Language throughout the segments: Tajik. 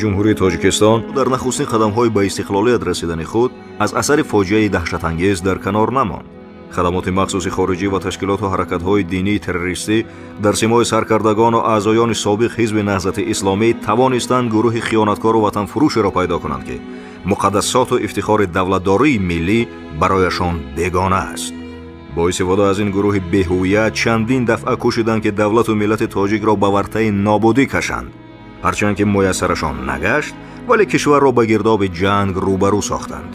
Ҷумҳурии Тоҷикистон дар нахустин қадамҳои ба истиқлолият расидани худ аз асари фоҷиаи даҳшатангез дар канор намонд. Хадамоти махсуси хориҷӣ ва ташкилоту ҳаракатҳои динии террористӣ дар симои саркардагону аъзоёни собиқ ҳизби Наҳзати Исломӣ тавонистанд гурӯҳи хиёнаткору ватанфурӯшеро пайдо кунанд, ки муқаддасоту ифтихори давлатдории миллӣ барояшон бегона аст. Бо истифода аз ин гурӯҳи беҳувият чандин дафъа кӯшиданд, ки давлату миллати тоҷикро ба вартаи нобудӣ кашанд. Ҳарчанд ки муяссарашон нагашт, вале кишварро ба гирдоби ҷанг рӯбарӯ сохтанд.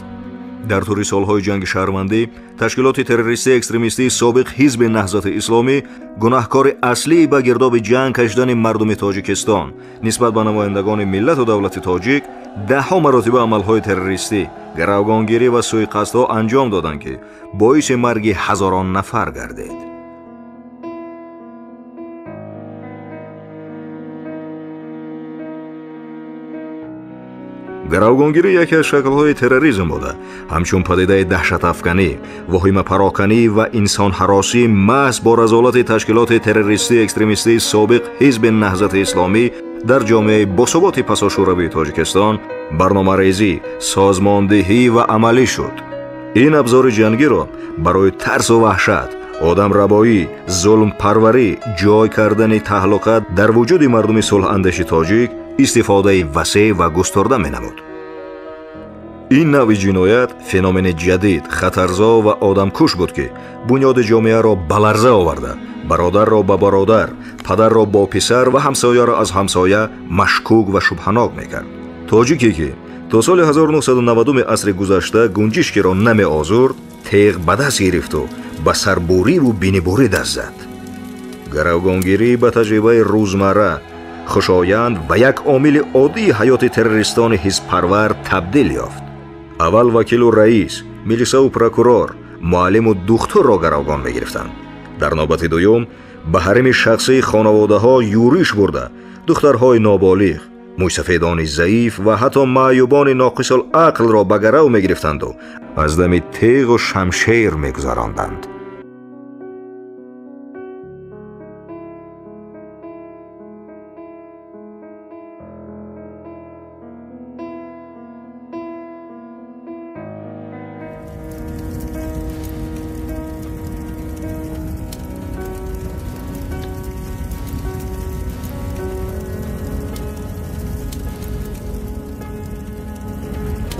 Дар тӯли солҳои ҷанги шаҳрвандӣ ташкилоти террористии экстремистии собиқ ҳизби Наҳзати Исломӣ гунаҳкори аслии ба гирдоби ҷанг кашидани мардуми Тоҷикистон нисбат ба намояндагони миллату давлати тоҷик даҳҳо маротиба амалҳои террористӣ, гаравгонгирӣ ва суиқасдҳо анҷом доданд, ки боиси марги ҳазорон нафар гардид. Гаравгонгирӣ яке аз шаклҳои терроризм буда, ҳамчун падидаи даҳшатафканӣ, воҳимапароканӣ ва инсонҳаросӣ маҳз бо разолати ташкилоти террористии экстремистии собиқ ҳизби Наҳзати Исломӣ дар ҷомеаи босуботи пасошӯравии Тоҷикистон барномарезӣ, созмондиҳӣ ва амалӣ шуд. Ин абзори ҷангиро барои тарсу ваҳшат, одамрабоӣ, зулмпарварӣ, ҷой кардани таҳлука дар вуҷуди мардуми сулҳандеши тоҷик истифодаи васеъ ва густурда менамуд. Ин навъи ҷиноят феномени ҷадид, хатарзо ва одамкуш буд, ки бунёди ҷомеаро ба ларза оварда, бародарро ба бародар, падарро бо писар ва ҳамсояро аз ҳамсоя машкук ва шубҳанок мекард. Тоҷике, ки то соли 1990 асри гузашта гунҷишкиро намеозурд, теғ ба даст гирифту ба сарбуриву бинибурӣ даст зад. Гаравгонгирӣ ба таҷрибаи рӯзмарра, хушоянд ва як омили оддии ҳаёти террористони ҳизбпарвар табдил ёфт. Аввал вакилу раис, милисаву прокурор, муаллиму духтурро гаравгон мегирифтанд. Дар навбати дуюм ба ҳарими шахсии хонаводаҳо юриш бурда, духтарҳои ноболиғ, мӯйсафедони заиф ва ҳатто маъюбони ноқисул ақлро ба гарав мегирифтанду аз дами теғу шамшер мегузаронданд.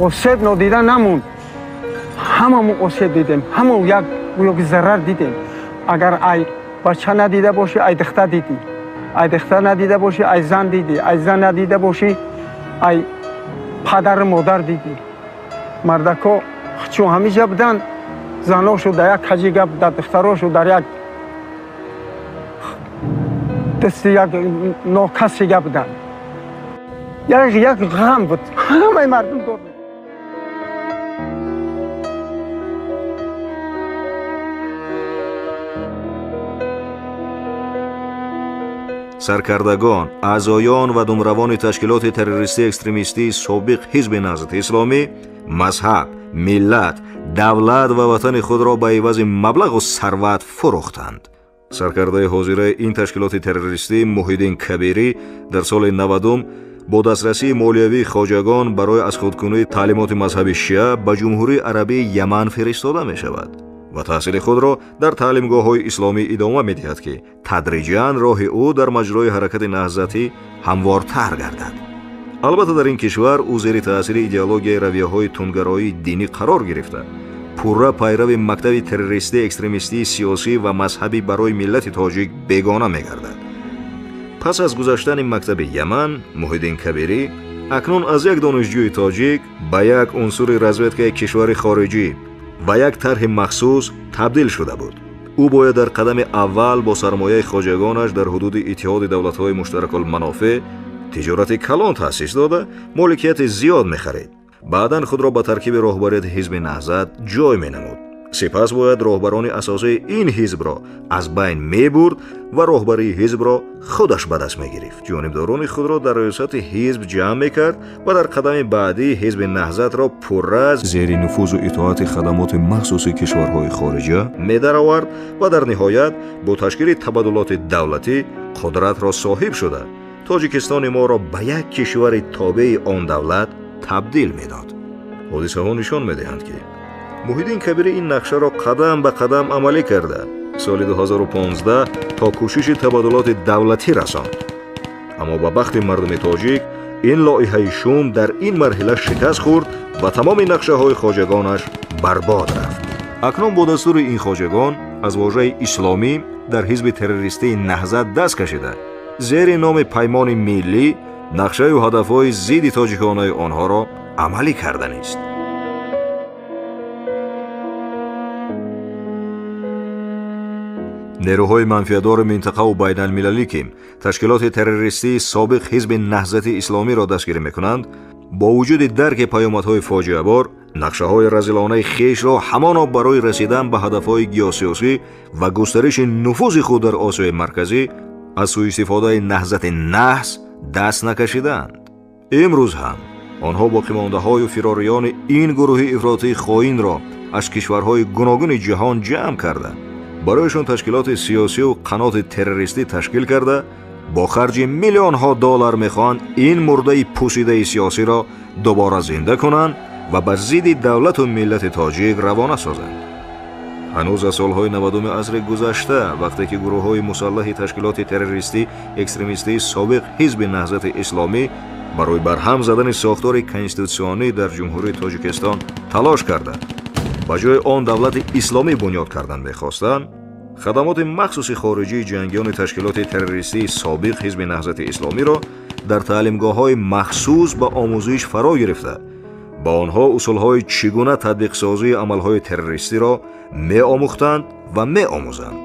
Осеб нодида намонд. Ҳамамон осеб дидем, ҳамон як гӯё ки зарар дидем. Агар ай бача надида бошӣ, ай духтар дидӣ, ай духтар надида бошӣ, ай зан дидӣ, ай зан надида бошӣ, ай падару модар дидӣ. Мардако чун ҳамиҷа буданд, заношо дар як ҳаҷи гап, дар духтарошо дар як дасти як нокаси гап буданд. Як ғам буд, ҳамаи мардум дод. Саркардагон, аъзоён ва думравони ташкилоти террористии экстремистии собиқ ҳизби Наҳзати Исломӣ мазҳаб, миллат, давлат ва ватани худро ба ивази маблағу сарват фурӯхтанд. Саркардаи ҳозираи ин ташкилоти террористӣ Муҳиддин Кабирӣ дар соли 90 бо дастрасии молиявии хоҷагон барои аз худкунии таълимоти мазҳаби шиа ба Ҷумҳурии Арабии Яман фиристода мешавад ва таҳсили худро дар таълимгоҳҳои исломӣ идома медиҳад, ки тадриҷан роҳи ӯ дар маҷрои ҳаракати наҳзатӣ ҳамвортар гардад. Албатта, дар ин кишвар ӯ зери таъсири идеологияи равияҳои тундгароии динӣ қарор гирифта, пурра пайрави мактаби террористии экстремистии сиёсӣ ва мазҳабӣ барои миллати тоҷик бегона мегардад. Пас аз гузаштани мактаби Яман, Муҳиддин Кабирӣ акнун аз як донишҷӯи тоҷик ба як унсури разведкаи кишвари хориҷӣ ва як тарҳи махсус табдил шуда буд. Ӯ бояд дар қадами аввал бо сармояи хоҷагонаш дар ҳудуди Иттиҳоди давлатҳои муштаракулманофеъ тиҷорати калон таъсис дода, моликияти зиёд мехарид. Баъдан худро ба таркиби роҳбарияти ҳизби Наҳзат ҷой менамуд. Сипас бояд роҳбарони асосии ин ҳизбро аз байн мебурд ва роҳбарии ҳизбро худаш ба даст мегирифт. Ҷонибдорони худро дар раёсати ҳизб ҷамъ мекард ва дар қадами баъдӣ ҳизби Наҳзатро пурра зери нуфузу итоати хадамоти махсуси кишварҳои хориҷа медаровард ва дар ниҳоят бо ташкили табаддулоти давлатӣ қудратро соҳиб шуда Тоҷикистони моро ба як кишвари тобеи он давлат табдил медод. Ҳодисаҳо нишон медиҳанд, ки Муҳиддин Кабирӣ ин нақшаро қадам ба қадам амалӣ карда, соли 2015 то кӯшиши табаддулоти давлатӣ расонд. Аммо ба бахти мардуми тоҷик ин лоиҳаи шум дар ин марҳила шикаст хӯрд ва тамоми нақшаҳои хоҷагонаш барбод рафт. Акнун бо дастури ин хоҷагон аз вожаи исломӣ дар ҳизби террористии Наҳзат даст кашида, зери номи Паймони миллӣ нақшаю ҳадафҳои зидди тоҷиконаи онҳоро амалӣ карданист. Нерӯҳои манфиатдори минтақаву байналмилалӣ, ки ташкилоти террористии собиқ ҳизби Наҳзати исломиро дастгирӣ мекунанд, бо вуҷуди дарки паёмадҳои фоҷиабор нақшаҳои разилонаи хешро ҳамоно барои расидан ба ҳадафҳои геосиёсӣ ва густариши нуфузи худ дар Осиёи Марказӣ аз сӯистифодаи наҳзати наҳс даст накашиданд. Имрӯз ҳам онҳо боқимондаҳою фирориёни ин гурӯҳи ифротии хоинро аз кишварҳои гуногуни ҷаҳон ҷамъ карда, барояшон ташкилоти сиёсию қаноти террористӣ ташкил карда, бо харҷи миллионҳо доллар мехоҳанд ин мурдаи пӯсидаи сиёсиро дубора зинда кунанд ва ба зидди давлату миллати тоҷик равона созанд. Ҳанӯз аз солҳои 90-уми асри гузашта, вақте ки гурӯҳҳои мусаллаҳи ташкилоти террористӣ экстремистии собиқ ҳизби Наҳзати исломӣ барои барҳам задани сохтори конститутсионӣ дар Ҷумҳурии Тоҷикистон талош карда, ба ҷои он давлати исломӣ бунёд кардан мехостанд, хадамоти махсуси хориҷии ҷангиёни ташкилоти террористии собиқ ҳизби Наҳзати исломиро дар таълимгоҳҳои махсус ба омӯзиш фаро гирифта, ба онҳо усулҳои чӣ гуна татбиқсозии амалҳои террористиро меомӯхтанд ва меомӯзанд.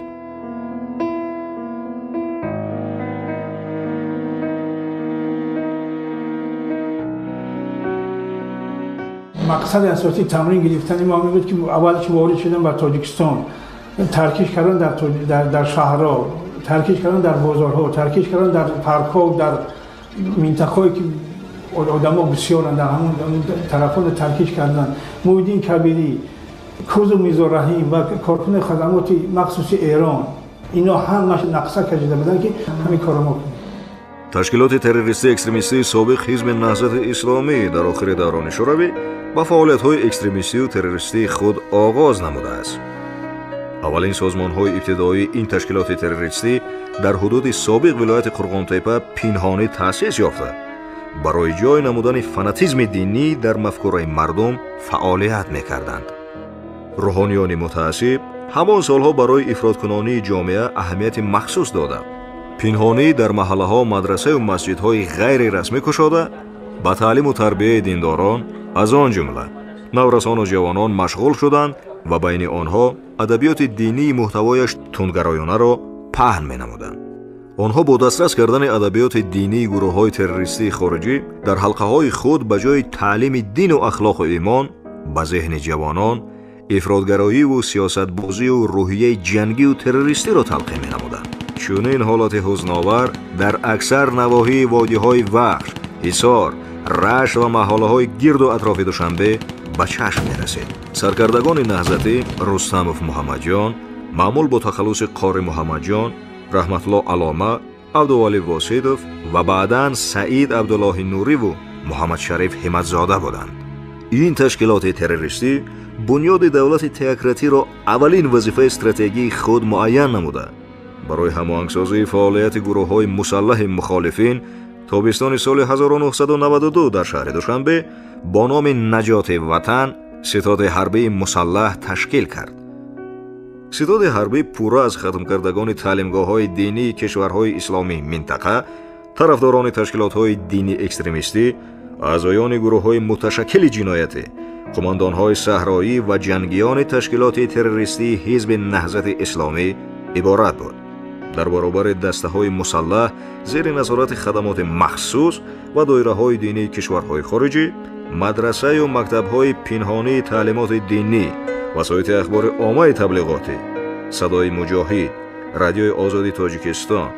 Мақсади асосии тамрин гирифтани мо ин буд, ки аввал ки ворид шудем ба Тоҷикистон, таркиш кардан дар шаҳрҳо, таркиш кардан дар бозорҳо, таркиш кардан дар паркҳо, дар минтақаҳое ки одамо бисёранд, дар ҳамон тарафҳо таркиш кардан. Муҳиддин Кабирӣ, Кӯзу Мирзораҳим ва коркунони хадамоти махсуси Эрон, ино ҳамаш нақша кашида буданд, ки ҳамин корро мо кунем. Ташкилоти террористии экстремистии собиқ ҳизби Наҳзати исломӣ дар охири даврони Шӯравӣ ба фаъолиятҳои экстремистию террористии худ оғоз намудааст. Аввалин созмонҳои ибтидоии ин ташкилоти террористӣ дар ҳудуди собиқ вилояти Қурғонтепа пинҳонӣ таъсис ёфта, барои ҷой намудани фанатизми динӣ дар мафкураи мардум фаъолият мекарданд. Рӯҳониёни мутаассиб ҳамон солҳо барои ифродкунонии ҷомеа аҳамияти махсус дода, пинҳонӣ дар маҳаллаҳо мадрасаю масҷидҳои ғайрирасмӣ кушода, ба таълиму тарбияи диндорон, аз он ҷумла наврасону ҷавонон машғул шуданд ва байни онҳо адабиёти динии муҳтавояш тундгароёнаро паҳн менамуданд. Онҳо бо дастрас кардани адабиёти динии гурӯҳҳои террористии хориҷӣ дар ҳалқаҳои худ ба ҷои таълими дину ахлоқу имон ба зеҳни ҷавонон ифродгароиву сиёсатбозию рӯҳияи ҷангию террористиро талқин менамуданд. Чунин ҳолати ҳузновар дар аксар навоҳии водиҳои Вахш, Ҳисор, Рашт ва маҳаллаҳои гирду атрофи Душанбе ба чашм мерасид. Саркардагони наҳзатӣ Рустамов Муҳаммадҷон, маъмул бо тахаллуси Қори Муҳаммадҷон, Раҳматулло Алома, Абдувалӣ Воситов ва баъдан Саид Абдуллоҳи Нуриву Муҳаммадшариф Ҳиматзода буданд. Ин ташкилоти террористӣ бунёди давлати теократиро аввалин вазифаи стратегии худ муайян намуда, барои ҳамоҳангсозии фаъолияти гурӯҳҳои мусаллаҳи мухолифин тобистони соли 1992 дар шаҳри Душанбе бо номи Наҷоти ватан ситоди ҳарбии мусаллаҳ ташкил кард. Ситоди ҳарбӣ пурра аз хатмкардагони таълимгоҳҳои динии кишварҳои исломии минтақа, тарафдорони ташкилотҳои динии экстремистӣ, аъзоёни гурӯҳҳои муташаккили ҷиноятӣ, қумандонҳои саҳроӣ ва ҷангиёни ташкилоти террористии ҳизби Наҳзати исломӣ иборат буд. Дар баробари дастаҳои мусаллаҳ зери назорати хадамоти махсус ва доираҳои динии кишварҳои хориҷӣ, мадрасаю мактабҳои пинҳонии таълимоти динӣ, васоити ахбори оммаи таблиғотӣ, Садои муҷоҳид, Радиои Озоди Тоҷикистон,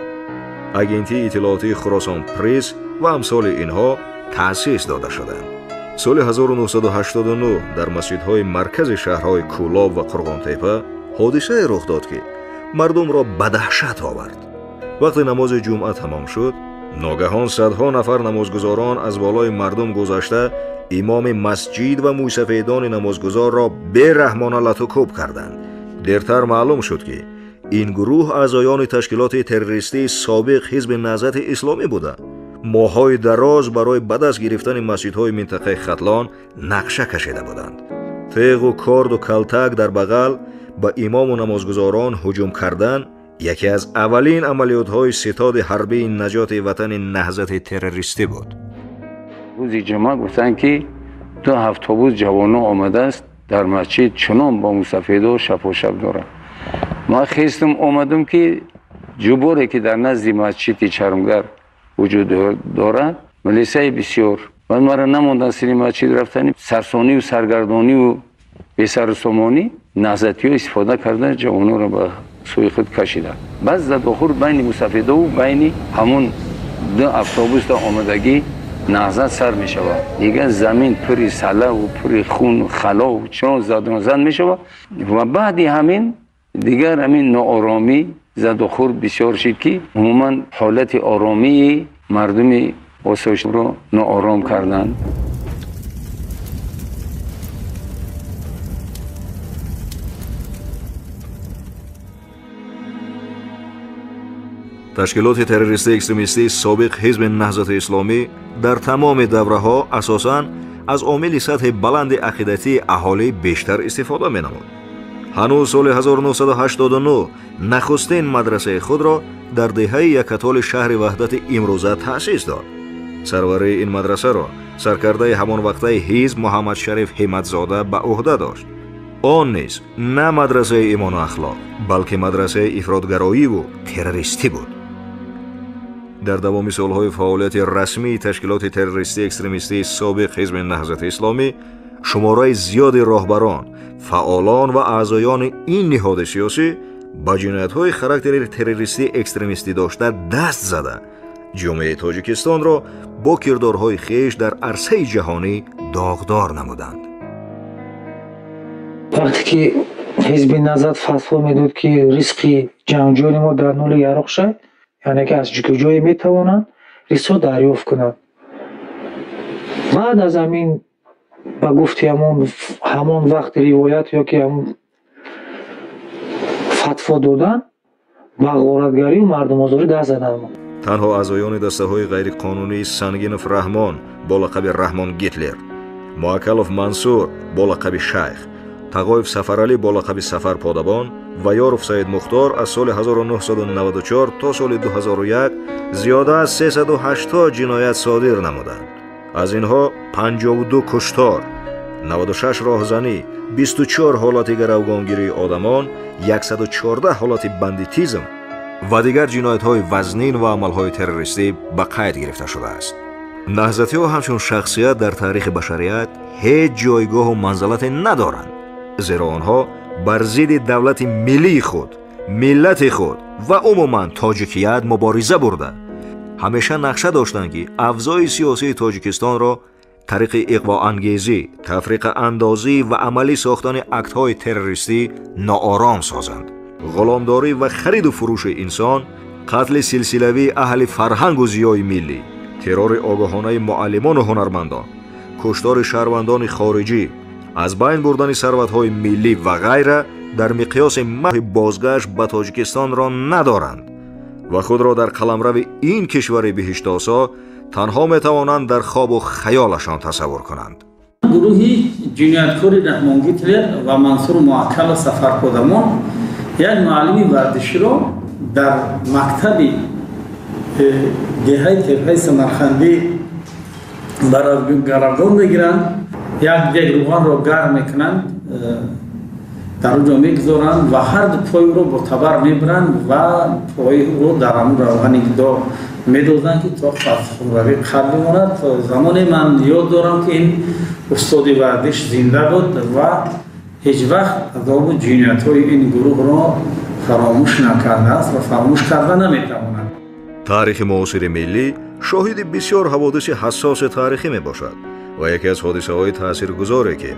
Агентии иттилоотии Хуросон Пресс ва амсоли инҳо таъсис дода шуданд. Соли 1989 дар масҷидҳои маркази шаҳрҳои Кӯлоб ва Қурғонтепа ҳодисае рух дод, ки мардумро ба даҳшат овард. Вақте намози ҷумъа тамом шуд, Ногаҳон садҳо нафар намозгузорон аз болои мардум гузашта имоми масҷид ва мӯйсафедони намозгузорро бераҳмона лату кӯб карданд. Дертар маълум шуд, ки ин гурӯҳ аъзоёни ташкилоти террористии собиқ Ҳизби Наҳзати Исломӣ буда, моҳҳои дароз барои ба даст гирифтани масҷидҳои минтақаи Хатлон нақша кашида буданд. Теғу корду калтак дар бағал ба имому намозгузорон ҳуҷум кардан яке аз аввалин амалиётҳои ситоди ҳарбии наҷоти ватани наҳзати террористӣ буд. Рӯзи ҷумъа гуфтанд, ки ду автобус ҷавонон омадааст дар масҷид, чунон бо мусафедо шапошап дорад. Ман хестам омадам, ки ҷуборе ки дар назди масҷиди Чармгар вуҷуд дорад, милисаи бисёр. Баъд маро намонданд сири масҷид рафтани, сарсониву саргардониву бесарусомонӣ наҳзатиҳо истифода карда ҷавононро ба сӯи худ кашиданд. Баъд задохӯр байни мусафедову байни ҳамон ду автобуста омадагӣ наҳзат сар мешавад. Дигар замин пури салаву пури хуну халову чунон задонзан мешавад ва баъди ҳамин дигар ҳамин нооромӣ задухӯр бисёр шид, ки умуман ҳолати оромии мардуми осоишро ноором карданд. Ташкилоти террористии экстремистии собиқ Ҳизби Наҳзати Исломӣ дар тамоми давраҳо асосан аз омили сатҳи баланди ақидатии аҳолӣ бештар истифода менамуд. Ҳанӯз соли 1989 нахустин мадрасаи худро дар деҳаи Якатоли шаҳри Ваҳдати имрӯза таъсис дод. Сарварии ин мадрасаро саркардаи ҳамон вақтаи ҳизб Муҳаммадшариф Ҳиматзода ба ӯҳда дошт. Он низ на мадрасаи имону ахлоқ, балки мадрасаи ифротгароиву террористӣ буд. Дар давоми солҳои фаъолияти расмии ташкилоти террористии экстремистии собиқ Ҳизби Наҳзати Исломӣ шумораи зиёди роҳбарон, фаъолон ва аъзоёни ин ниҳоди сиёсӣ ба ҷиноятҳои характери террористии экстремистӣ дошта даст зада, ҷомеаи Тоҷикистонро бо кирдорҳои хеш дар арсаи ҷаҳонӣ доғдор намуданд. Вақте ки Ҳизби Наҳзат фатво медод, ки ризқи ҷангҷӯёни мо дар нули яроқ шавад, яъне ки аз ҷое метавонанд ризқро дарёфт кунанд. Баъд аз ҳамин ба гуфти ҳамон вақт ривоят ё ки ҳамон фатво додан ба ғоратгарию мардумозорӣ даст заданд. Танҳо аъзоёни дастаҳои ғайриқонунии Сангинов Раҳмон бо лақаби Раҳмон Гитлер, Муаккалов Мансур бо лақаби Шайх, Тағоев Сафаралӣ бо лақаби Сафар Подабон ва Ёров Саид Мухтор аз соли 1994 то соли 2001 зиёда аз 380 ҷиноят содир намуданд. Аз инҳо 52 куштор, 96 роҳзанӣ, 24 ҳолати гаравгонгирии одамон, 114 ҳолати бандитизм ва дигар ҷиноятҳои вазнин ва амалҳои террористӣ ба қайд гирифта шудааст. Наҳзатиҳо ҳамчун шахсият дар таърихи башарият ҳеҷ ҷойгоҳу манзалате надоранд, зеро онҳо бар зидди давлати миллии худ, миллати худ ва умуман тоҷикият мубориза бурда, ҳамеша нақша доштанд, ки авзои сиёсии Тоҷикистонро тариқи иғвоангезӣ, тафриқаандозӣ ва амалӣ сохтани актҳои террористӣ ноором созанд. Ғуломдорӣ ва хариду фурӯши инсон, қатли силсилавии аҳли фарҳангу зиёи миллӣ, террори огоҳонаи муаллимону ҳунармандон, куштори шаҳрвандони хориҷӣ, аз байн бурдани сарватҳои миллӣ ва ғайра дар миқёси маҳви бозгашт ба Тоҷикистонро надоранд ва худро дар қаламрави ин кишвари биҳиштосо танҳо метавонанд дар хобу хаёлашон тасаввур кунанд. Гурӯҳи ҷинояткори Раҳмон Гитлер ва Мансур Муаккалов Сафар Подамон як муаллими варзиширо дар мактаби деҳаи Тепаи Самарқандӣ гаравгон мегиранд, як дег рӯғанро гарм мекунанд, дар он ҷо мегузоранд ва ҳар ду пои ӯро бо табар мебаранд ва пои ӯро дар ҳамон равғани доғ медозанд, ки то хунравӣ қабл бимонад. То замоне ман ёд дорам, ки ин устоди варзиш зинда буд ва ҳеҷ вақт азобу ҷиноятҳои ин гурӯҳро фаромӯш накардааст ва фаромӯш карда наметавонад. Таърихи муосири миллӣ шоҳиди бисёр ҳаводиси ҳассоси таърихӣ мебошад ва яке аз ҳодисаҳои таъсиргузоре, ки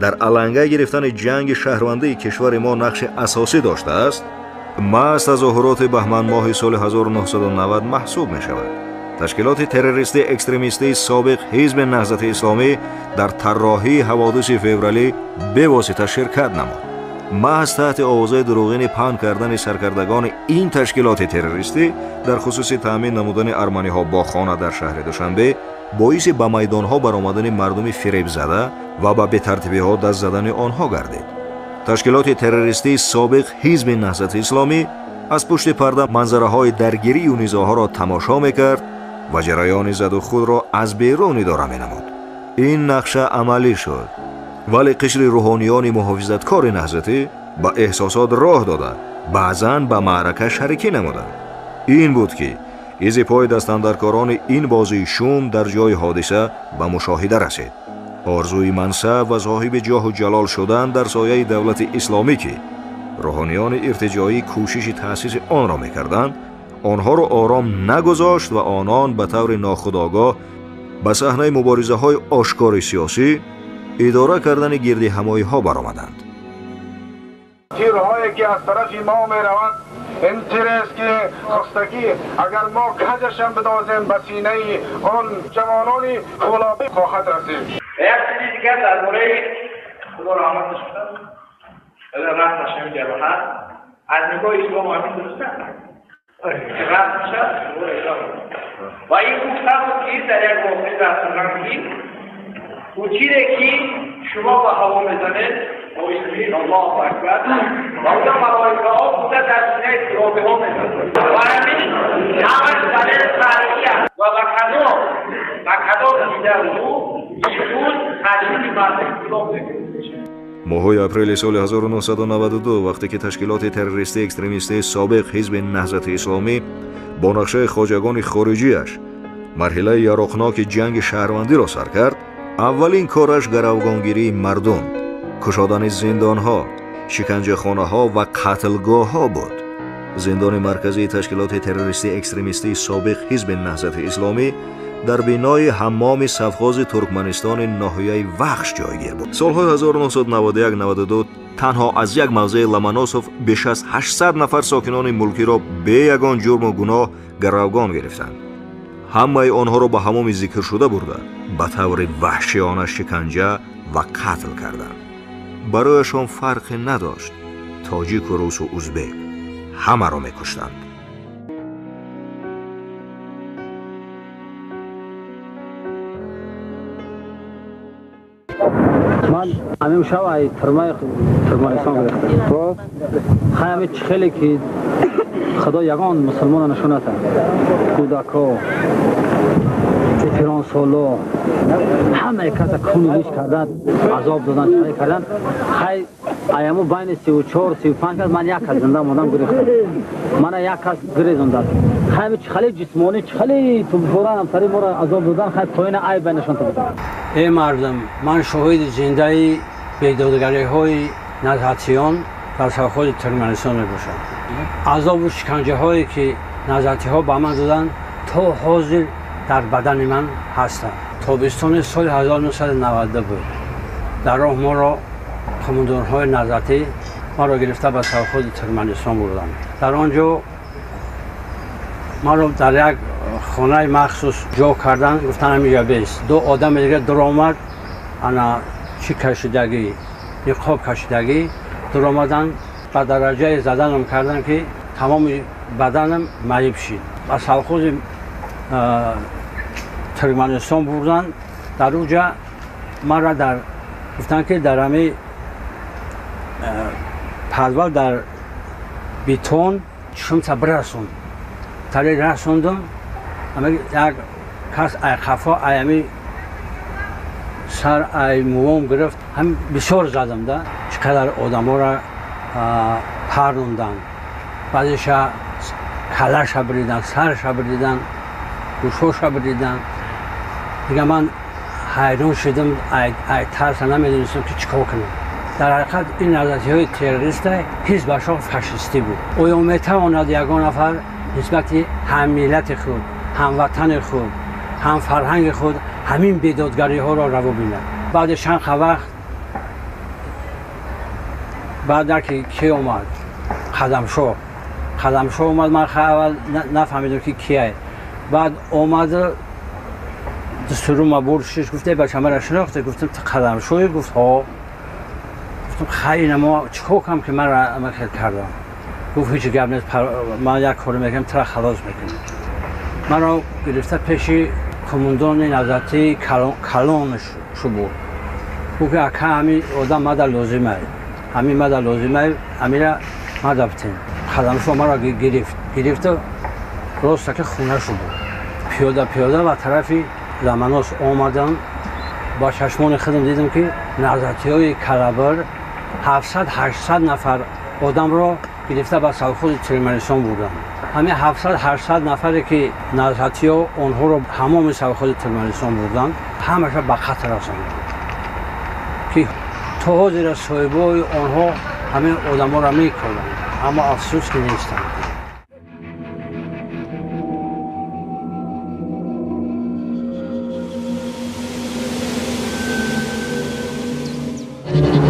дар аланга гирифтани ҷанги шаҳрвандии кишвари мо нақши асосӣ доштааст, маҳз тазоҳуроти баҳманмоҳи соли 1990 маҳсуб мешавад. Ташкилоти террористӣ экстремистии собиқ Ҳизби Наҳзати Исломӣ дар тарроҳии ҳаводиси февралӣ бевосита ширкат намуд. Маҳз таҳти овозаи дурӯғини паҳн кардани саркардагони ин ташкилоти террористӣ дар хусуси таъмин намудани арманиҳо бо хона дар шаҳри Душанбе боиси ба майдонҳо баромадани мардуми фиребзада ва ба бетартибиҳо даст задани онҳо гардид. Ташкилоти террористии собиқ Ҳизби Наҳзати Исломӣ аз пушти парда манзараҳои даргирию низоъҳоро тамошо мекард ва ҷараёни заду худро аз берун идора менамуд. Ин нақша амалӣ шуд, вале қишри рӯҳониёни муҳофизаткори наҳзатӣ ба эҳсосот роҳ дода, баъзан ба маърака шарикӣ намуданд. Ин буд ки изи пои дастандаркорони ин бозии шум дар ҷои ҳодиса ба мушоҳида расид. Орзуи мансаб ва соҳиби ҷоҳу ҷалол шудан дар сояи давлати исломӣ ки рӯҳониёни иртиҷоӣ кӯшиши таъсиси онро мекарданд, онҳоро ором нагузошт ва онон ба таври нохудогоҳ ба саҳнаи муборизаҳои ошкори сиёсӣ идора кардани гирдиҳамоиҳо баромаданд. Тирҳое ки аз тарафи мо мераванд, ин тирест ки хостагӣ агар мо каҷашам бидозем ба синаи он ҷавонони кӯлобӣ хоҳад расид. Як чизи дигар дар бораи худо раҳматаш кунад, рафташ ҳамин ҷароҳат аз нигоҳи ислом ҳамин дуруст аст? Рафт мешавад ва ин гуфта буд ки дар як воқеа дар Туран ки тире ки шумо ба ҳаво мезанед бо исми Аллоҳу Акбар ва онҷо малоикаҳо буда дар синаи туробиҳо мезананд ва ҳамин ҳамаш далели таърихӣ аст ва ба кадом дида ӯ имрӯз таҷриби мардуми кулоб мекунад. Моҳҳои апрели соли 1992 вақте ки ташкилоти террористӣ экстремистии собиқ Ҳизби Наҳзати Исломӣ бо нақшаи хоҷагони хориҷиаш марҳилаи яроқноки ҷанги шаҳрвандиро сар кард, аввалин кораш гаравгонгирии мардум, кушодани зиндонҳо, шиканҷахонаҳо ва қатлгоҳҳо буд. Зиндони марказии ташкилоти террористӣ экстремистии собиқ Ҳизби Наҳзати Исломӣ дар бинои ҳаммоми совхози Туркманистони ноҳияи Вахш ҷойгир буд. Солҳои 1991-92 танҳо аз як мавзеи Ломоносов беш аз 800 нафар сокинони мулкиро бе ягон ҷурму гуноҳ гаравгон гирифтанд. Ҳамаи онҳоро ба ҳамоми зикршуда бурда, ба таври ваҳшиёна шиканҷа ва қатл карданд. Барояшон фарқе надошт, тоҷику русу узбек ҳамаро мекуштанд. Ман ҳамин шаб ай турмаи Туркманистон гирифтам. Хоб хай ҳамин чӣ хеле ки худо ягон мусулмонро нишон натад. Кӯдако, пиронсоло, ҳамаи каса куну лич кардан, азоб додан, чӣ кардан. Хай аямо байни 34, 35 кас ман як кас зинда мондам гирифтам. Мана як кас гирезондад. Хай ҳамин чӣ хеле ҷисмонӣ, чӣ хеле тубфоран ҳамсари моро азоб додан, хай поина айб байнашон табудам. Эй мардум, ман шоҳиди зиндаи бедодгариҳои наҳзатиён дар совхози Туркманистон мебошам. Азобу шиканҷаҳое ки наҳзатиҳо ба ман доданд, то ҳозир дар бадани ман ҳастанд. Тобистони соли 1992 буд. Дар роҳ моро командорҳои наҳзатӣ маро гирифта ба совхози Туркманистон бурданд. Дар он ҷо маро дар як хонаи махсус ҷо карданд, гуфтанд ҳаминҷо бес. Ду одами дигар дуромад, ана чӣ кашидагӣ, ниқоб кашидагӣ дуромаданд, ба дараҷаи заданам карданд ки тамоми баданам маъюб шид. Ба совхози Туркманистон бурданд. Дар он ҷа маро дар гуфтанд ки дар ҳамин подвал дар бетон чумта бирасон. Тари расондум, як кас ай қафо ай ҳами сар ай мувом гирифт, ҳам бисёр задам да. Чӣ қадар одаморо парронданд, баъзеша калаша бириданд, сарша бириданд, гӯшоша бириданд. Дига ман ҳайрон шудам, ай тарса намедонистам ки чӣ кор кунам. Дар ҳақиқат ин наҳзатиҳои террориста ҳизбашон фашистӣ буд. Оё метавонад ягон нафар нисбати ҳаммиллати худ, ҳамватани худ, ҳамфарҳанги худ ҳамин бедодгариҳоро раво бинад? Баъди чанд вақт баъд ки ки омад, Қадамшоҳ омад, ман аввал нафаҳмидам ки кияй. Баъд омада дастуру бурд шиш, гуфт: «Бача, мара шинохте?» Гуфтам: «Ту Қадамшоҳӣ?» Гуфт: «Ҳо». Гуфтам: «Хай, ина мо чикор кунам, ки мара ама хел кардам?» Гуфт: «Ҳеҷ гап нест, ман як коре мекунам, тура халос мекунам». Маро гирифта пеши комундони назарати калонаш буд. Гуфт: «Ака, ҳамин одам мада лозимай, ҳамин мада лозимай, ҳамира мада битем». Қадамшо маро гирифта, роста ки хонашу буд. Пиёда пиёда ба тарафи Ламанос омадам. Ба чашмони худам дидам, ки наҳзатиҳои калабар 700-800 нафар одамро гирифта ба совхози Тирманистон бурданд. Ҳамин 700-800 нафаре ки наҳзатиҳо онҳоро ҳамоми совхози Тирманистон бурданд, ҳамаша ба қатл расонданд, ки то ҳозира соҳибои онҳо ҳамин одаморо мекарданд, аммо афсӯс, ки нестанд.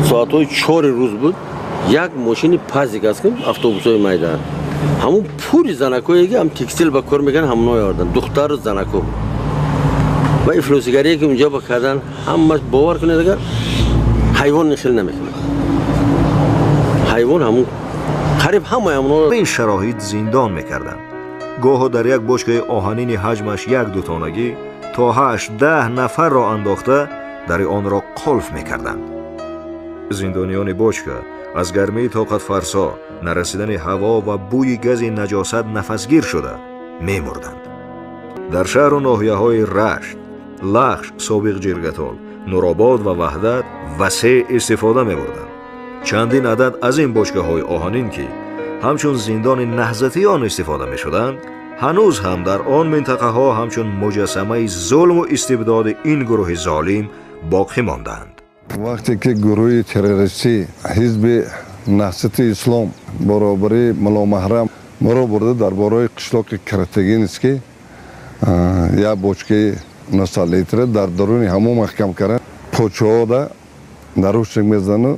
Соатҳои 4-и рӯз буд. Як мошини пазик аст, ки автобусҳои майда, ҳамун пури занакое ки ҳам текстил ба кор мекунанд, ҳамоно овардан, духтару занако. Ва ифлосигарие ки унҷо ба кардан, ҳамаш, бовар кунед, агар ҳайвон хел намекунад, ҳайвон ҳамун қариб ҳамаи ҳамоно. Ин шароит зиндон мекарданд. Гоҳо дар як бочкаи оҳанини ҳаҷмаш як дутонагӣ то 8-10 нафарро андохта, дари онро қулф мекарданд. Зиндониёни бочка аз гармии тоқатфарсо, нарасидани ҳаво ва бӯи гази наҷосат нафасгир шуда мемурданд. Дар шаҳру ноҳияҳои Рашт, Лахш, собиқ Ҷиргатол, Нуробод ва Ваҳдат васеъ истифода мебурданд. Чандин адад аз ин бочкаҳои оҳанин, ки ҳамчун зиндони наҳзатиён истифода мешуданд, ҳанӯз ҳам дар он минтақаҳо ҳамчун муҷассамаи зулму истибдоди ин гурӯҳи золим боқӣ мондаанд. Вақте ки гурӯҳи террористӣ Ҳизби Наҳзати Ислом баробари Мулломаҳрам моро бурда дар бораи қишлоқи Каратегинский як бочкаи 900 литра дар даруни ҳамон маҳкам кардан, почаҳода наручник мезадану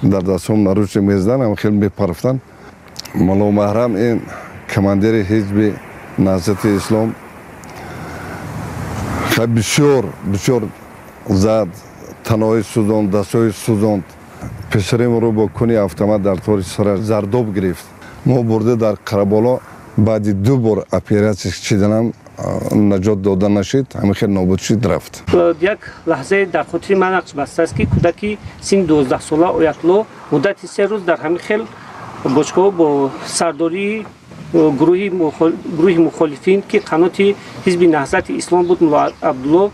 дар дастҳом наручник мезадан, ҳам хел мепарафтанд. Мулломаҳрам, ин командири Ҳизби Наҳзати Ислом, бисёр бисёр зад, таноҳои сӯзонд, дастҳои сӯзонд. Писаримро бо куни автомат дар тори сараш зардоб гирифт. Мо бурда дар Қараболо, баъди ду бор оператсия чиданам наҷот дода нашид, ҳамин хел нобуд шид, рафт. Як лаҳзае дар хотири ман нақш бастааст, ки кӯдаки синни 12-сола Оятло муддати 3 рӯз дар ҳамин хел бочкаҳо бо сардории гурӯҳи мухолифин, ки қаноти Ҳизби Наҳзати Ислом буд, Мулло Абдулло,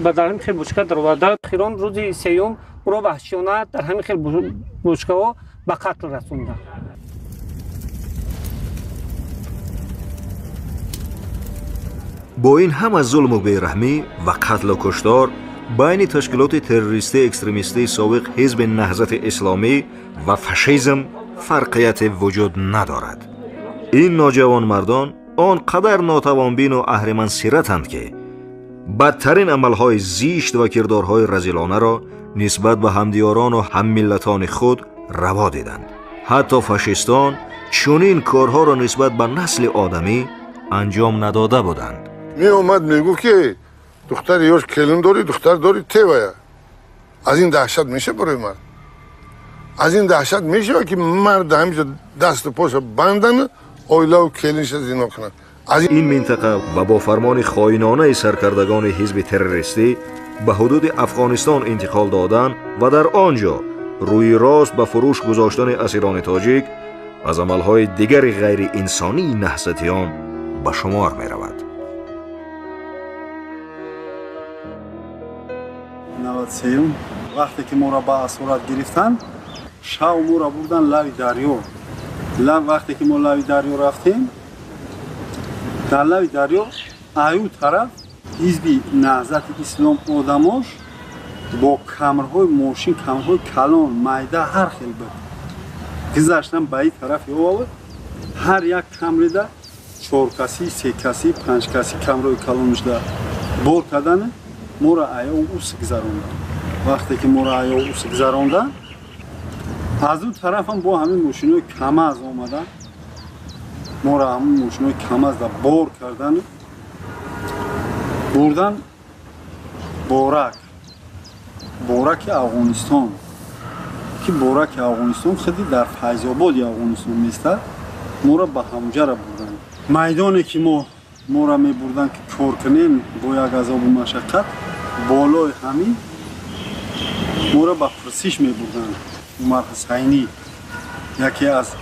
ба дар ҳамин хел бочка дароварда, охирон рӯзи сеюм ӯро ваҳшиёна дар ҳамин хел бочкаҳо ба қатл расонданд. Бо ин ҳама зулму бераҳмӣ ва қатлу куштор байни ташкилоти террористии экстремистии собиқ Ҳизби Наҳзати Исломӣ ва фашизм фарқияте вуҷуд надорад. Ин ноҷавонмардон он қадар нотавонбину аҳримансиратанд, ки бадтарин амалҳои зишт ва кирдорҳои разилонаро нисбат ба ҳамдиёрону ҳаммиллатони худ раво диданд. Ҳатто фашистон чунин корҳоро нисбат ба насли одамӣ анҷом надода буданд. Меомад, мегуфт, ки духтари ёш келин дорӣ, духтар дорӣ, тевая. Аз ин даҳшат меша барои мард, аз ин даҳшат мешава, ки мард ҳамиҷо дасту поша бандану оилаву келинша зино кунад. Ин минтақа ва бо фармони хоинонаи саркардагони ҳизби террористӣ ба ҳудуди Афғонистон интиқол додан ва дар он ҷо рӯи рост ба фурӯш гузоштани асирони тоҷик аз амалҳои дигари ғайриинсонии наҳзатиён ба шумор меравад. 93 вақте ки моро ба асорат гирифтанд, шав моро бурданд лави дарё. Вақте ки мо лави дарё рафтем, дар лави дарё аю тараф Ҳизби Наҳзати Ислом одамош бо камрҳои мошин, камрҳои калон, майда, ҳар хел буд, гузаштан ба ин тарафи овард. Ҳар як камрида чоркасӣ, секасӣ, панҷкасӣ камрҳои калонашда бор кардани моро аё ус гузаронданд. Вақте ки моро аё ус гузаронданд, аз ӯ тарафам бо ҳамин мошинои КамАЗ омаданд. Моро ҳамун мошинои КамАЗда бор кардан, бурдан Борак, Бораки Афғонистон, ки Бораки Афғонистон худи дар Файзободи Афғонистон местад. Моро ба ҳамуҷара бурдан. Майдоне ки моро мебурдан ки кор кунем бо як азобу машаққат, болои ҳамин моро ба пурсиш мебурданд. Умар Ҳусайнӣ яке аз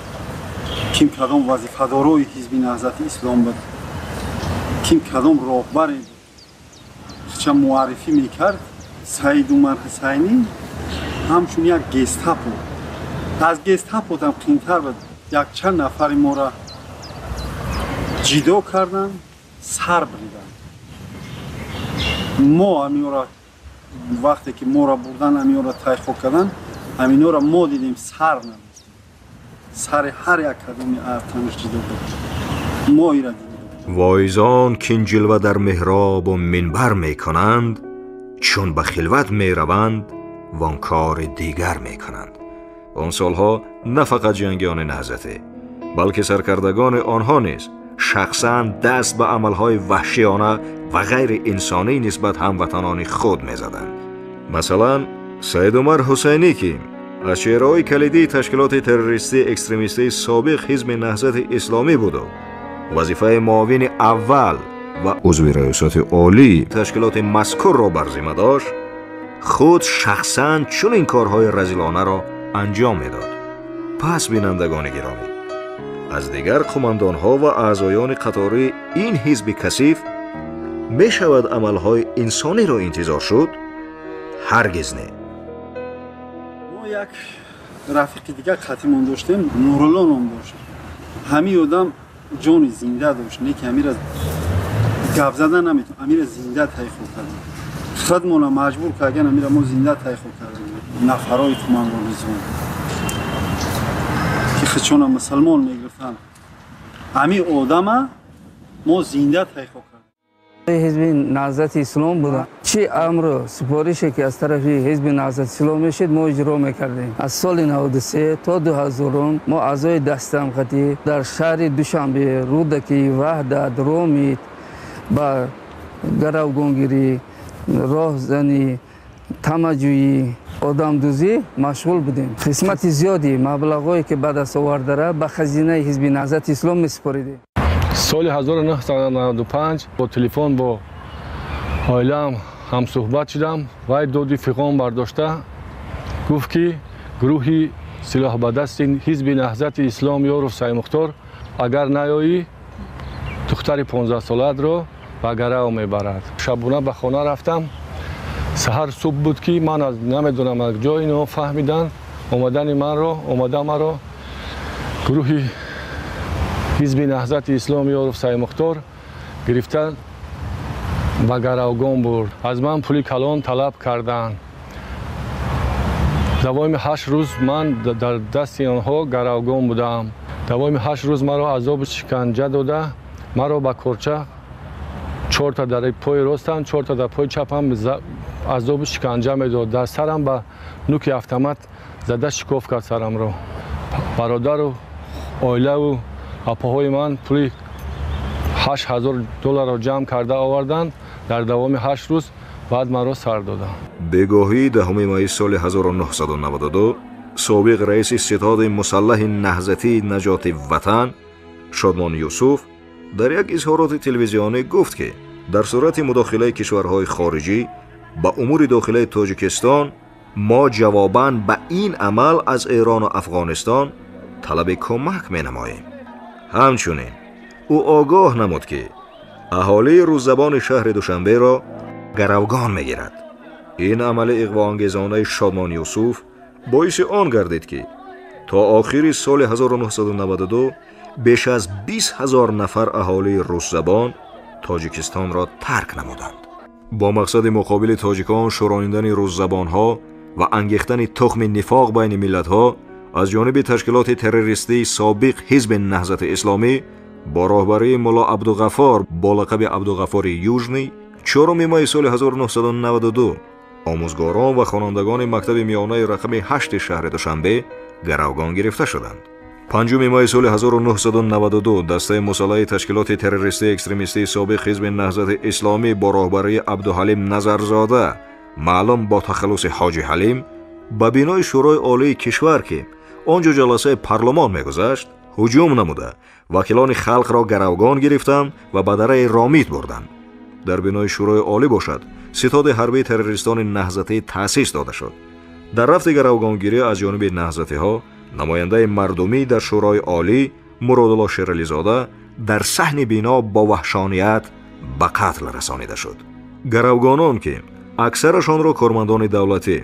ким кадом вазифадорои Ҳизби Наҳзати Ислом буд, ким кадом роҳбаре хича муаррифӣ мекард. Саид Умар Ҳусайнӣ ҳамчун як гестапо, аз гестапотам қинтар буд. Якчанд нафари моро ҷидо карданд, сар бриданд. Мо амиёра вақте ки моро бурдан, амиёра тайхо кардан, аминора мо дидем, сар надоштем. Сари ҳар як кадоми артанаш ҷидо буд, мо ира дидем. Воизон кин ҷилва дар меҳробу минбар мекунанд, чун ба хилват мераванд, вон кори дигар мекунанд. Он солҳо на фақат ҷангиёни наҳзатӣ, балки саркардагони онҳо низ шахсан даст ба амалҳои ваҳшиёна ва ғайриинсонӣ нисбат ҳамватанони худ мезаданд. Масалан, Саид Умар Ҳусайнӣ, ки аз чеҳраҳои калидии ташкилоти террористии экстремистии собиқ Ҳизби Наҳзати Исломӣ буду вазифаи муовини аввал ва узви раёсати олии ташкилоти мазкурро бар зимма дошт, худ шахсан чунин корҳои разилонаро анҷом медод. Пас, бинандагони гиромӣ, аз дигар қумандонҳо ва аъзоёни қатории ин ҳизби касиф мешавад амалҳои инсониро интизор шуд? Ҳаргиз не. Мо як рафиқи дигар қатимон доштем, Нурулло ном дошт. Ҳамин одам ҷони зинда дошт, не ки ҳамира гап зада наметон, ҳамира зинда тайхо кардем. Худмона маҷбур кардан, ҳамира мо зинда тайхо кардем. Нафарои қумандонизм ки хичона мусалмон мегирифтанд, ҳамин одама мо зинда тайхо кардем. Ҳизби Наҳзати Ислом буда. Чӣ амру супорише ки аз тарафи Ҳизби Наҳзати Ислом мешид, мо иҷро мекардем. Аз соли 93 то 2000 мо аъзои дастамқатӣ дар шаҳри Душанбе, Рӯдакӣ, Ваҳдат, Ромит ба гаравгонгирӣ, роҳзанӣ, тамаҷӯӣ, одамдӯзӣ машғул будем. Қисмати зиёди маблағҳое ки ба даст овардара ба хазинаи Ҳизби Наҳзати Ислом месупоридем. Соли 1995 бо телефон бо оилаам ҳамсӯҳбат шудам. Вай доди фиғон бардошта гуфт, ки гурӯҳи силоҳбадасти Ҳизби Наҳзати Ислом Ёров Саймухтор, агар наёӣ, духтари 15-солаатро ба гарав мебарад. Шабона ба хона рафтам. Саҳар субҳ буд, ки ман аз намедонам аз ҷой ино фаҳмидан омадани манро, омада маро гурӯҳи Ҳизби Наҳзати Ислом Ёров Саймухтор гирифта ба гаравгон бурд. Аз ман пули калон талаб карданд. Давоми 8 рӯз ман дар дасти онҳо гаравгон будам. Давоми 8 рӯз маро азобу шиканҷа дода, маро ба корча 4та дар пои ростам, 4та дар пои чапам азобу шиканҷа медод. Дар сарам ба нуки автомат зада шикоф кард сарамро. Бародару оилаву апоҳои ман пули 8000 долларро ҷамъ карда оварданд. Дар давоми 8 рӯз баъд маро сар доданд. Бегоҳии 10 майи соли 1992 собиқ раиси ситоди мусаллаҳи наҳзатии наҷоти ватан Шодмон Юсуф дар як изҳороти телевизионӣ гуфт, ки дар сурати мудохилаи кишварҳои хориҷӣ ба умури дохилаи Тоҷикистон мо ҷавобан ба ин амал аз Эрону Афғонистон талаби кӯмак менамоем. Ҳамчунин ӯ огоҳ намуд, ки аҳолии рӯззабони шаҳри Душанберо гаравгон мегирад. Ин амали иғвоангезонаи Шодмон Юсуф боиси он гардид, ки то охири соли 1992 беш аз 20 ҳазор нафар аҳолии русзабон Тоҷикистонро тарк намуданд. Бо мақсади муқобили тоҷикон шӯрондани русзабонҳо ва ангехтани тухми нифоқ байни миллатҳо аз ҷониби ташкилоти террористии собиқ Ҳизби Наҳзати Исломӣ бо роҳбарии Мулло Абдуғаффор бо лақаби Абдуғаффори Южный 4 майи соли 1992 омӯзгорон ва хонандагони мактаби миёнаи рақами 8 шаҳри Душанбе гаравгон гирифта шуданд. 5 май соли 1992 дастаи мусаллаҳи ташкилоти террористии экстремистии собиқ Ҳизби Наҳзати Исломӣ бо роҳбарии Абдуҳалим Назарзода, маълум бо тахаллуси Ҳоҷи Ҳалим, ба бинои Шӯрои Олии кишвар, ки он ҷо ҷаласаи парлумон мегузашт, ҳуҷум намуда, вакилони халқро гаравгон гирифтанд ва ба дараи Ромит бурданд. Дар бинои Шӯрои Олӣ бошад, ситоди ҳарбии террористони наҳзатӣ таъсис дода шуд. Дар рафти гаравгонгирӣ аз ҷониби наҳзатиҳо, намояндаи мардумӣ дар Шӯрои Олӣ Муродулло Шерализода дар саҳни бино бо ваҳшоният ба қатл расонида шуд. Гаравгонон, ки аксарашонро кормандони давлатӣ,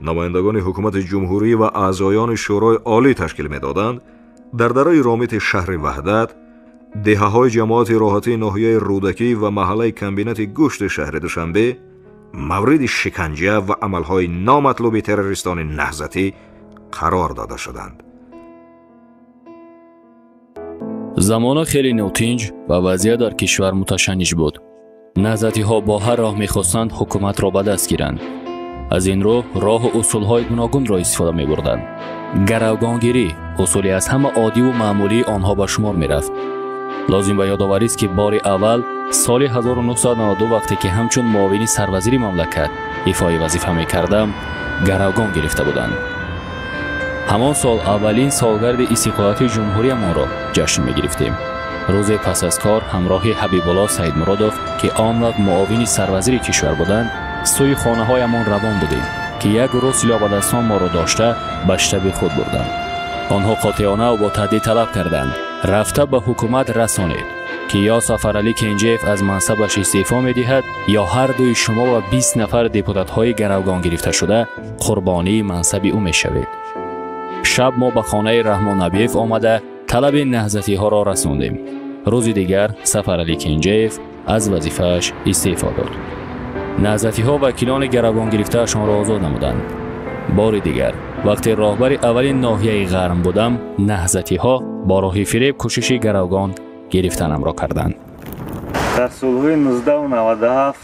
намояндагони ҳукумати ҷумҳурӣ ва аъзоёни Шӯрои Олӣ ташкил медоданд, дар дараи Ромити шаҳри Ваҳдат, деҳаҳои ҷамоати роҳатии ноҳияи Рӯдакӣ ва маҳаллаи комбинати гӯшти шаҳри Душанбе мавриди шиканҷа ва амалҳои номатлуби террористони наҳзатӣ қарор дода шуданд. Замона хеле нотинҷ ва вазъият дар кишвар муташанниҷ буд. Наҳзатиҳо бо ҳар роҳ мехостанд ҳукуматро ба даст гиранд. Аз ин рӯ роҳу усулҳои гуногунро истифода мебурданд. Гаравгонгирӣ усуле аз ҳама оддиву маъмулии онҳо ба шумор мерафт. Лозим ба ёдоварист, ки бори аввал соли 1992 вақте ки ҳамчун муовини сарвазири мамлакат ифои вазифа мекардам, гаравгон гирифта буданд. Ҳамон сол аввалин солгарди истиқлолияти ҷумҳуриямонро ҷашн мегирифтем. Рӯзе пас аз кор ҳамроҳи Ҳабибулло Саидмуродов, ки он вақт муовини сарвазири кишвар буданд, сӯи хонаҳоямон равон будем, ки як гурӯҳ силоҳбадастон моро дошта ба штаби худ бурданд. Онҳо қотеона ва бо таҳдид талаб карданд: рафта ба ҳукумат расонед, ки ё Сафаралӣ Кенҷеев аз мансабаш истеъфо медиҳад, ё ҳар дуи шумо ва 20 нафар депутатҳои гаравгон гирифташуда қурбонии мансаби ӯ мешавед. Шаб мо ба хонаи Раҳмон Набиев омада талаби наҳзатиҳоро расондем. Рӯзи дигар Сафаралӣ Кенҷеев аз вазифааш истеъфо дод. Наҳзатиҳо вакилони гаравгонгирифтаашонро озод намуданд. Бори дигар вақте роҳбари аввали ноҳияи Ғарм будам, наҳзатиҳо бо роҳи фиреб кӯшиши гаравгон гирифтанамро карданд. Дар солҳои 1997,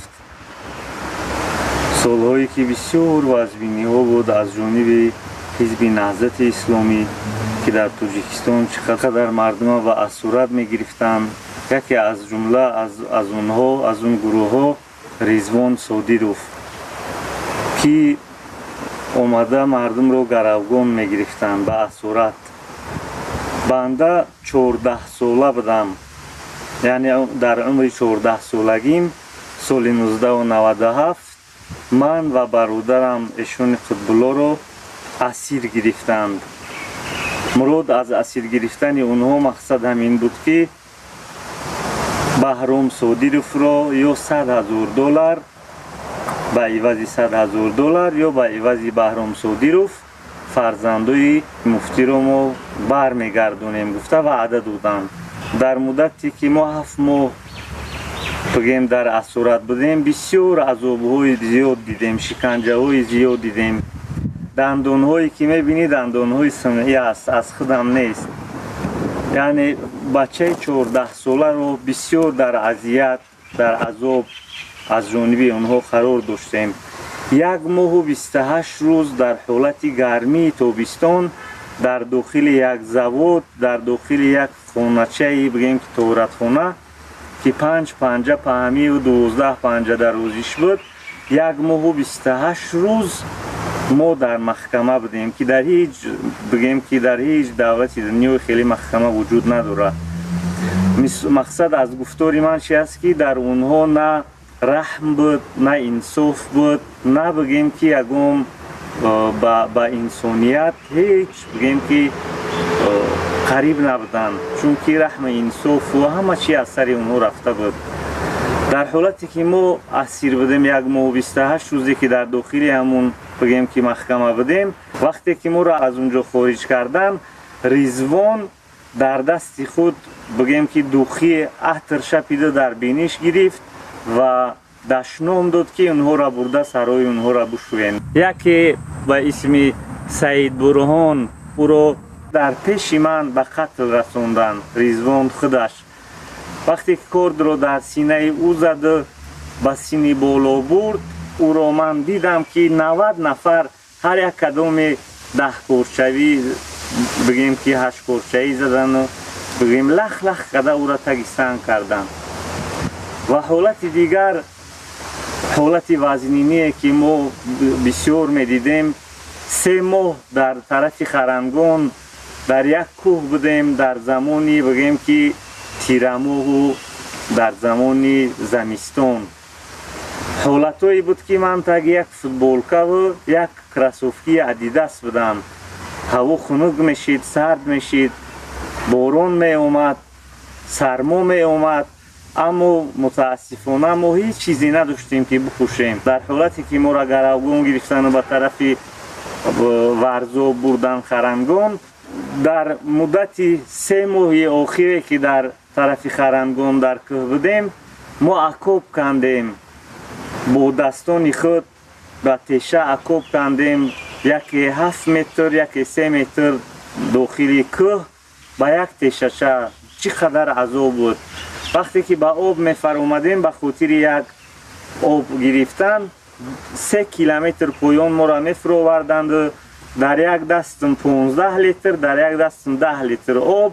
солҳое ки бисёр вазбиниҳо буд аз ҷониби Ҳизби Наҳзати Исломӣ, ки дар Тоҷикистон чӣ қадар мардума ба асурат мегирифтанд, яке аз ҷумла аз онҳо, аз он гурӯҳҳо Ризвон Содиров, ки омада мардумро гаравгон мегирифтанд ба асурат. Банда 14 сола будам, яъне дар умри 14 солагим соли 1997 ман ва бародарам Эшони Қутбуллоро асир гирифтанд. Мурод аз асир гирифтани онҳо мақсад ҳамин буд, ки Баҳром Содировро ё 100 000 доллар ба ивази 100 000 доллар ё ба ивази Баҳром Содиров фарзандои муфтиро мо бармегардонем гуфта ваъда доданд. Дар муддате ки мо 7 моҳ бигем дар асорат будем, бисёр азобҳои зиёд дидем, шиканҷаҳои зиёд дидем. Дандонҳое ки мебинӣ, дандонҳои сунъӣ аст, аз худам нест. Яъне бачаи 14 соларо бисёр дар азият, дар азоб аз ҷониби онҳо қарор доштем. 1 моҳу 28 рӯз дар ҳолати гармии тобистон дар дохили як завод, дар дохили як хоначаи бигем ки торатхона, ки 5 панҷа паҳмиву 12 панҷа дарозиш буд, 1 моҳу 28 рӯз мо дар маҳкама будем, ки дар ҳеҷ бигем ки дар ҳеҷ давлати дунёи хеле маҳкама вуҷуд надорад. Мақсад аз гуфтори ман чи аст, ки дар онҳо на раҳм буд, на инсоф буд, на бигем ки ягон ба инсоният ҳеҷ бигем ки қариб набуданд, чунки раҳми инсофу ҳама чи аз сари онҳо рафта буд. Дар ҳолате ки мо асир будем, 1 моҳу 28 рӯзе ки дар дохили ҳамун бигем ки маҳкама будем, вақте ки моро аз он ҷо хориҷ кардан, Ризвон дар дасти худ бигем ки духи атр шапида дар биниш гирифт ва дашном дод, ки онҳоро бурда сарои онҳоро бушӯем. Яке ба исми Саид Бурҳон, ӯро дар пеши ман ба қатл расонданд. Ризвон худаш вақте ки кордро дар синаи ӯ зада ба сини боло бурд, ӯро ман дидам, ки 90 нафар ҳар як кадоми 10 порчавӣ бигем ки ҳашткорчаӣ задану бигем лах-лах карда ӯра таги санг карданд. Ва ҳолати дигар, ҳолати вазниние ки мо бисёр медидем, 3 моҳ дар тарафи Харангон дар як кӯҳ будем, дар замони бигем ки тирамоҳу дар замони замистон. Ҳолатҳое буд ки ман таги як футболкаву як кроссовкии Адидас будам. Ҳаво хунук мешид, сард мешид, борон меомад, сармо меомад, аммо мутаассифона мо ҳеҷ чизе надоштем ки бипӯшем. Дар ҳолате ки моро гаравгон гирифтану ба тарафи Варзоб бурдан Харангон, дар муддати 3 моҳи охире ки дар тарафи Харангон дар кӯҳ будем, мо акоб кандем, бо дастони худ ба теша акоб кандем, яке 7 метр, яке 3 метр дохили кӯҳ ба як тешача. Чӣ қадар азоб буд! Вақте ки ба об мефаромадем, ба хотири як об гирифтан 3 километр поён моро мефуроварданд. Дар як дастам 15 литр, дар як дастам 10 литр об,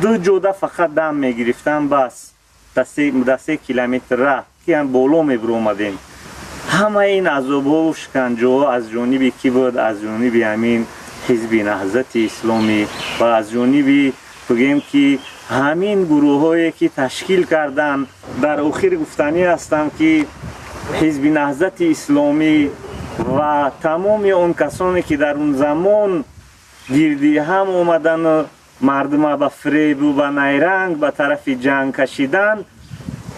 ду ҷода фақат дам мегирифтам, бас дар 3 километр раҳ ки ҳам боло мебуромадем. Ҳамаи ин азобҳову шиканҷоҳо аз ҷониби кӣ буд? Аз ҷониби ҳамин Ҳизби Наҳзати Исломӣ ва аз ҷониби бигем ки ҳамин гурӯҳҳое ки ташкил карданд. Дар охир гуфтанӣ ҳастам ки Ҳизби Наҳзати Исломӣ ва тамоми он касоне ки дар он замон гирди ҳам омадану мардума ба фиребу ба найранг ба тарафи ҷанг кашиданд,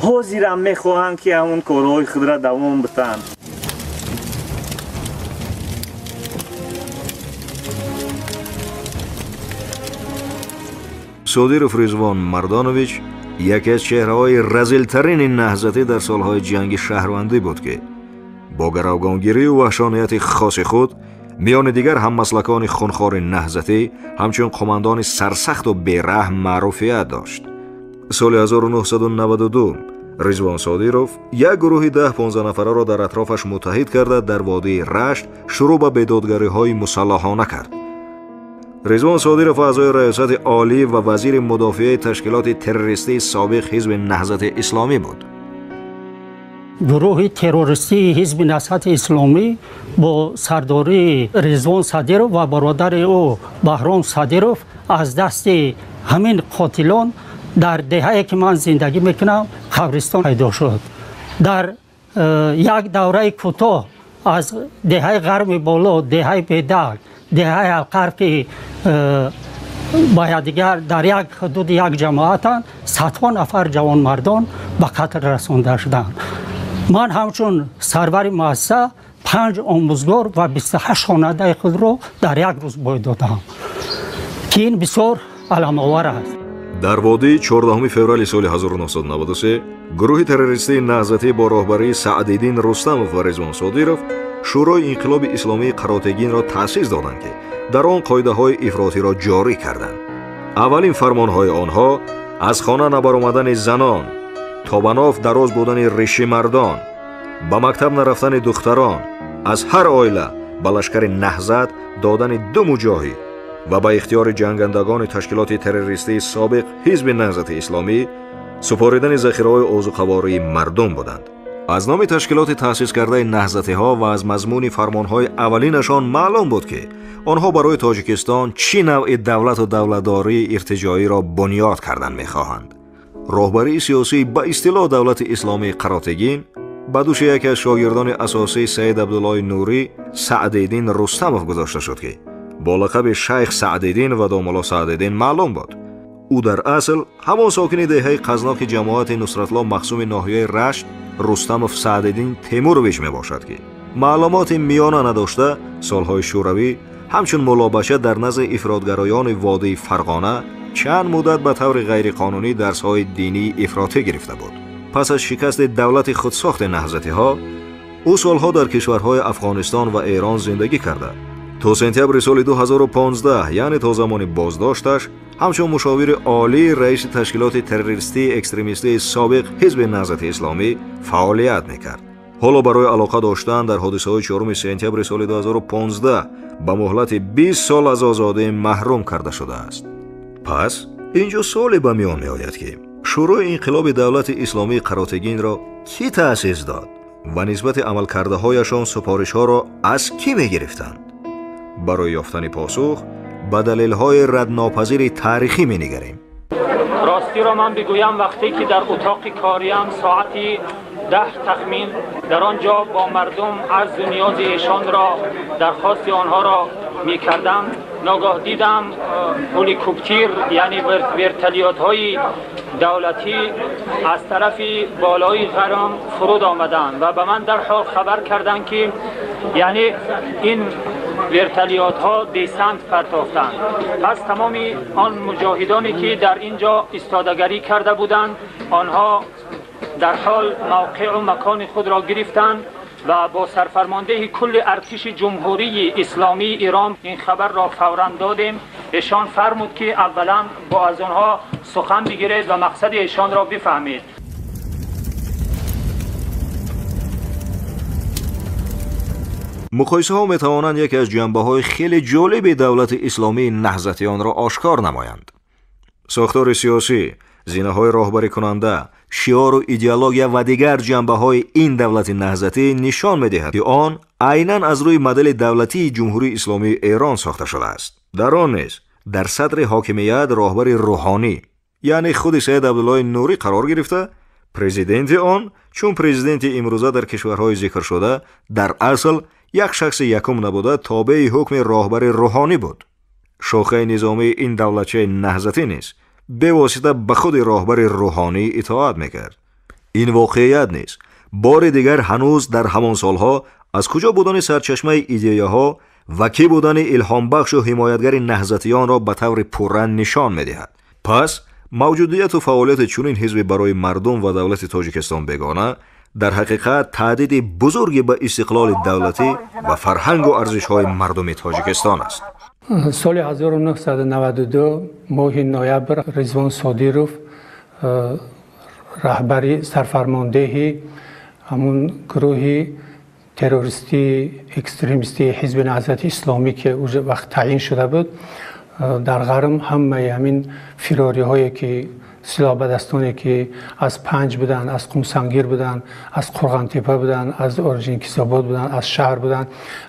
ҳозирам мехоҳанд ки ҳамон корҳои худро давом битанд. Содиров Ризвон Мардонович яке аз чеҳраҳои разилтарини наҳзатӣ дар солҳои ҷанги шаҳрвандӣ буд ки бо гаравгонгирию ваҳшонияти хоси худ миёни дигар ҳаммаслакони хунхори наҳзатӣ ҳамчун қумандони сарсахту бераҳм маъруфият дошт. Соли 1992 Ризвон Содиров як гурӯҳи 10-15 нафараро дар атрофаш муттаҳид карда дар водии Рашт шурӯъ ба бедодгариҳои мусаллаҳона кард. Ризвон Содиров аъзои раёсати олӣ ва вазири мудофиаи ташкилоти террористии собиқ Ҳизби Наҳзати Исломӣ буд. Гурӯҳи террористии Ҳизби Наҳзати Исломӣ бо сардории Ризвон Содиров ва бародари ӯ Баҳром Содиров аз дасти ҳамин қотилон дар деҳае ки ман зиндагӣ мекунам қабристон пайдо шуд. Дар як давраи кӯтоҳ аз деҳаи Ғарми Боло, деҳаи Бедал, деҳаи Алқарф ки ба якдигар дар як ҳудуди як ҷамоатанд, садҳо нафар ҷавонмардон ба қатл расонда шуданд. Ман ҳамчун сарвари муассиса 5 омӯзгор ва 28 хонандаи худро дар як рӯз бой додам, ки ин бисёр аламовар аст. Дар водии 14 феврали соли 1993 гурӯҳи террористии наҳзатӣ бо роҳбарии Саъдиддин Рустамов ва Ризвон Содиров Шӯрои инқилоби исломии Қаротегинро таъсис доданд ки дар он қоидаҳои ифротиро ҷорӣ карданд. Аввалин фармонҳои онҳо аз хона набаромадани занон, то ба ноф дароз будани риши мардон, ба мактаб нарафтани духтарон, аз ҳар оила ба лашкари наҳзат додани 2 муҷоҳид ва ба ихтиёри ҷангандагони ташкилоти террористии собиқ Ҳизби Наҳзати Исломӣ супоридани захираҳои озуқавории мардум буданд. Аз номи ташкилоти таъсис кардаи наҳзатиҳо ва аз мазмуни фармонҳои аввалинашон маълум буд ки онҳо барои Тоҷикистон чӣ навъи давлату давлатдории иртиҷоиро бунёд кардан мехоҳанд. Роҳбарии сиёсии ба истилоҳ давлати исломии Қаротегин ба дӯши яке аз шогирдони асосии Саид Абдуллои Нурӣ Саъдиддин Рустамов гузошта шуд ки бо лақаби Шайх Саъдиддин ва домулло Саъдиддин маълум буд. Ӯ дар асл ҳамон сокини деҳаи Қазноки ҷамоати Нусратло махсуми ноҳияи Рашт Рустамов Саъдиддин Темурович мебошад ки маълумоти миёна надошта солҳои шӯравӣ ҳамчун муллобача дар назди ифротгароёни водии Фарғона чанд муддат ба таври ғайриқонунӣ дарсҳои динии ифротӣ гирифта буд. Пас аз шикасти давлати худсохти наҳзатиҳо ӯ солҳо дар кишварҳои Афғонистон ва Эрон зиндагӣ карда то сентябри соли 2015, яъне то замони боздошташ, ҳамчун мушовири олии раиси ташкилоти террористии экстремистии собиқ Ҳизби Наҳзати Исломӣ фаъолият мекард. Ҳоло барои алоқа доштан дар ҳодисаҳои 4 сентябри соли 2015 ба муҳлати 20 сол аз озодӣ маҳрум карда шудааст. Пас инҷо суоле ба миён меояд, ки Шӯрои инқилоби давлати исломии Қаротегинро кӣ таъсис дод ва нисбати амалкардаҳояшон супоришҳоро аз кӣ мегирифтанд? Барои ёфтани посух ба далелҳои раднопазири таърихӣ менигарем. Ростиро ман бигӯям, вақте ки дар утоқи кориам соати 10 тахмин дар он ҷо бо мардум арзу ниёзи эшонро, дархости онҳоро мекардам, ногоҳ дидам ҳеликоптер, яъне вертолётҳои давлатӣ аз тарафи болои ғарм фуруд омаданд ва ба ман дарҳол хабар карданд, ки яъне ин вертолётҳо десант партофтанд. Пас тамоми он муҷоҳидоне ки дар ин ҷо истодагарӣ карда буданд, онҳо дар ҳол мавқеъу макони худро гирифтанд ва бо сарфармондеҳи кулли артиши Ҷумҳурии Исломии Эрон ин хабарро фавран додем. Эшон фармуд, ки аввалан бо аз онҳо сухан бигиред ва мақсади эшонро бифаҳмед. Муқоисаҳо метавонанд яке аз ҷанбаҳои хеле ҷолиби давлати исломии наҳзатиёнро ошкор намоянд. Сохтори сиёсӣ, зинаҳои роҳбарикунанда, шиору идеология ва дигар ҷанбаҳои ин давлати наҳзатӣ нишон медиҳад, ки он айнан аз рӯи модели давлатии Ҷумҳурии Исломии Эрон сохта шудааст. Дар он низ дар садри ҳокимият роҳбари рӯҳонӣ, яъне худи Сайид Абдуллои Нурӣ қарор гирифта, президенти он чун президенти имрӯза дар кишварҳои зикршуда дар асл як шахси якум набуда, тобеи ҳукми роҳбари рӯҳонӣ буд. Шохаи низомии ин давлатчаи наҳзатӣ низ бевосита ба худи роҳбари рӯҳонӣ итоат мекард. Ин воқеият низ бори дигар ҳанӯз дар ҳамон солҳо аз куҷо будани сарчашмаи идеяҳо ва кӣ будани илҳомбахшу ҳимоятгари наҳзатиёнро ба таври пурра нишон медиҳад. Пас мавҷудияту фаъолияти чунин ҳизбе барои мардум ва давлати Тоҷикистон бегона дар ҳақиқат таҳдиди бузурге ба истиқлоли давлатӣ ва фарҳангу арзишҳои мардуми Тоҷикистон аст. Соли 1992 моҳи ноябр Ризвон Содиров, раҳбари сарфармондеҳи ҳамун гурӯҳи террористии экстремистии Ҳизби Наҳзати Исломӣ, ки уже вақт таъин шуда буд, дар ғарм ҳамаи ҳамин фирориҳое ки силоҳбадастоне ки аз Панҷ буданд, аз Қумсангир буданд, аз Қурғонтепа буданд, аз Орҷинкисобод буданд, аз шаҳр буданд,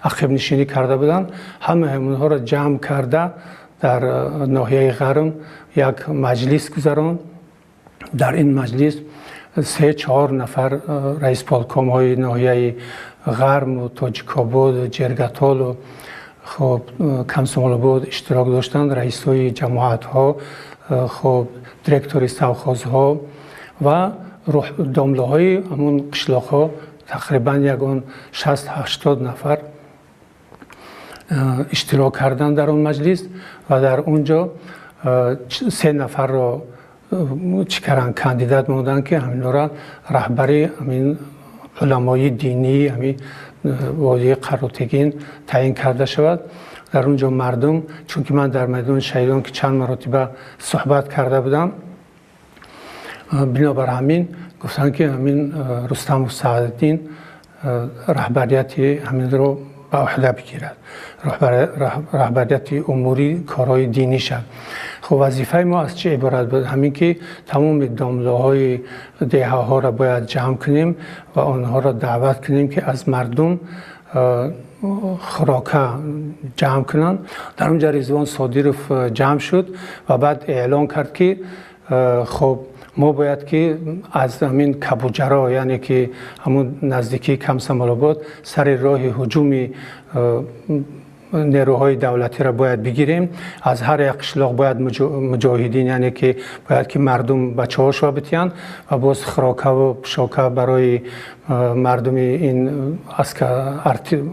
ақибнишинӣ карда буданд, ҳамаи ҳамонҳоро ҷамъ карда дар ноҳияи Ғарм як маҷлис гузаронд. Дар ин маҷлис 3-4 нафар раисполкомҳои ноҳияи Ғарму Тоҷикободу Ҷергатолу хоб Комсомолобод иштирок доштанд, раисҳои ҷамоатҳо, хоб директори совхозҳо ва домлаҳои ҳамон қишлоқҳо, тақрибан ягон 60-80 нафар иштирок карданд дар он маҷлис ва дар он ҷо 3 нафарро чӣ карданд, кандидат монданд, ки ҳаминҳоро раҳбари ҳамин уламои динии ҳамин водии Қаротегин таъин карда шавад. Дар он ҷо мардум, чунки ман дар майдони шаҳидон ки чанд маротиба суҳбат карда будам, бинобар ҳамин гуфтанд, ки ҳамин Рустамов Саъдиддин раҳбарияти ҳаминро ба уҳда бигирад, раҳбарияти умури корҳои динӣ шавад. Хуб, вазифаи мо аз чӣ иборат буд? Ҳамин ки тамоми домлаҳои деҳаҳоро бояд ҷамъ кунем ва онҳоро даъват кунем, ки аз мардум хӯрока ҷамъ кунанд. Дар он ҷо Ризвон Содиров ҷамъ шуд ва баъд эълон кард, ки хуб мо бояд ки аз ҳамин Кабуҷаро, яъне ки ҳамун наздикии Комсомолобод, сари роҳи ҳуҷуми нерӯҳои давлатиро бояд бигирем. Аз ҳар як қишлоқ бояд муҷоҳидин, яъне ки бояд ки мардум бачаҳошро битиҳанд ва боз хӯрокаву пӯшока барои мардуми ин